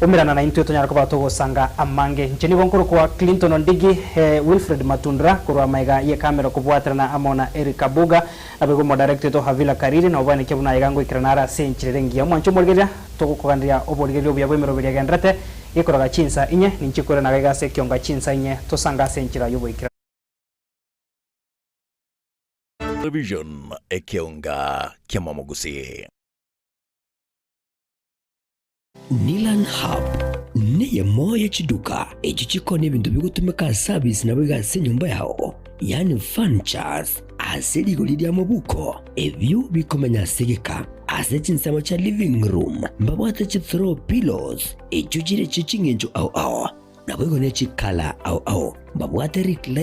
A: Umerana naintwe tonyare koba togosanga amange. Inche nigo nkorokwa Clinton Ondigi, Wilfred Matundura korwa amaiga y'ekamera okobwaterana amo na Eric Abuga, naboigo omodirector oito Havila Kariri, na oboenekia buna aiga ngoikerana are ase enchera ere engiya. Omwanche omorigereria, togokoganeria oborigereria obuya bw'emeroberi egendererete, gekoroga chinsa inye, ninche koirana gaiga ase ekionga chinsa inye, tosange ase enchera y'oboikeranu.
G: Television ekeonga ki'amamogusii.
H: Nilan Hub neyemo ye chiduka echio chikoonia ebinto bigotumeka ase service naboigo ase enyomba yao, yaani furnitures, ase rigori ria mobuko, ebio bikomenya ase egeka. Ase chinsemo chia living room mbabwate chi throw pillows echio chire chie ching'encho ao ao, naboigo ne chi colour ao ao. Mbabwate recliner.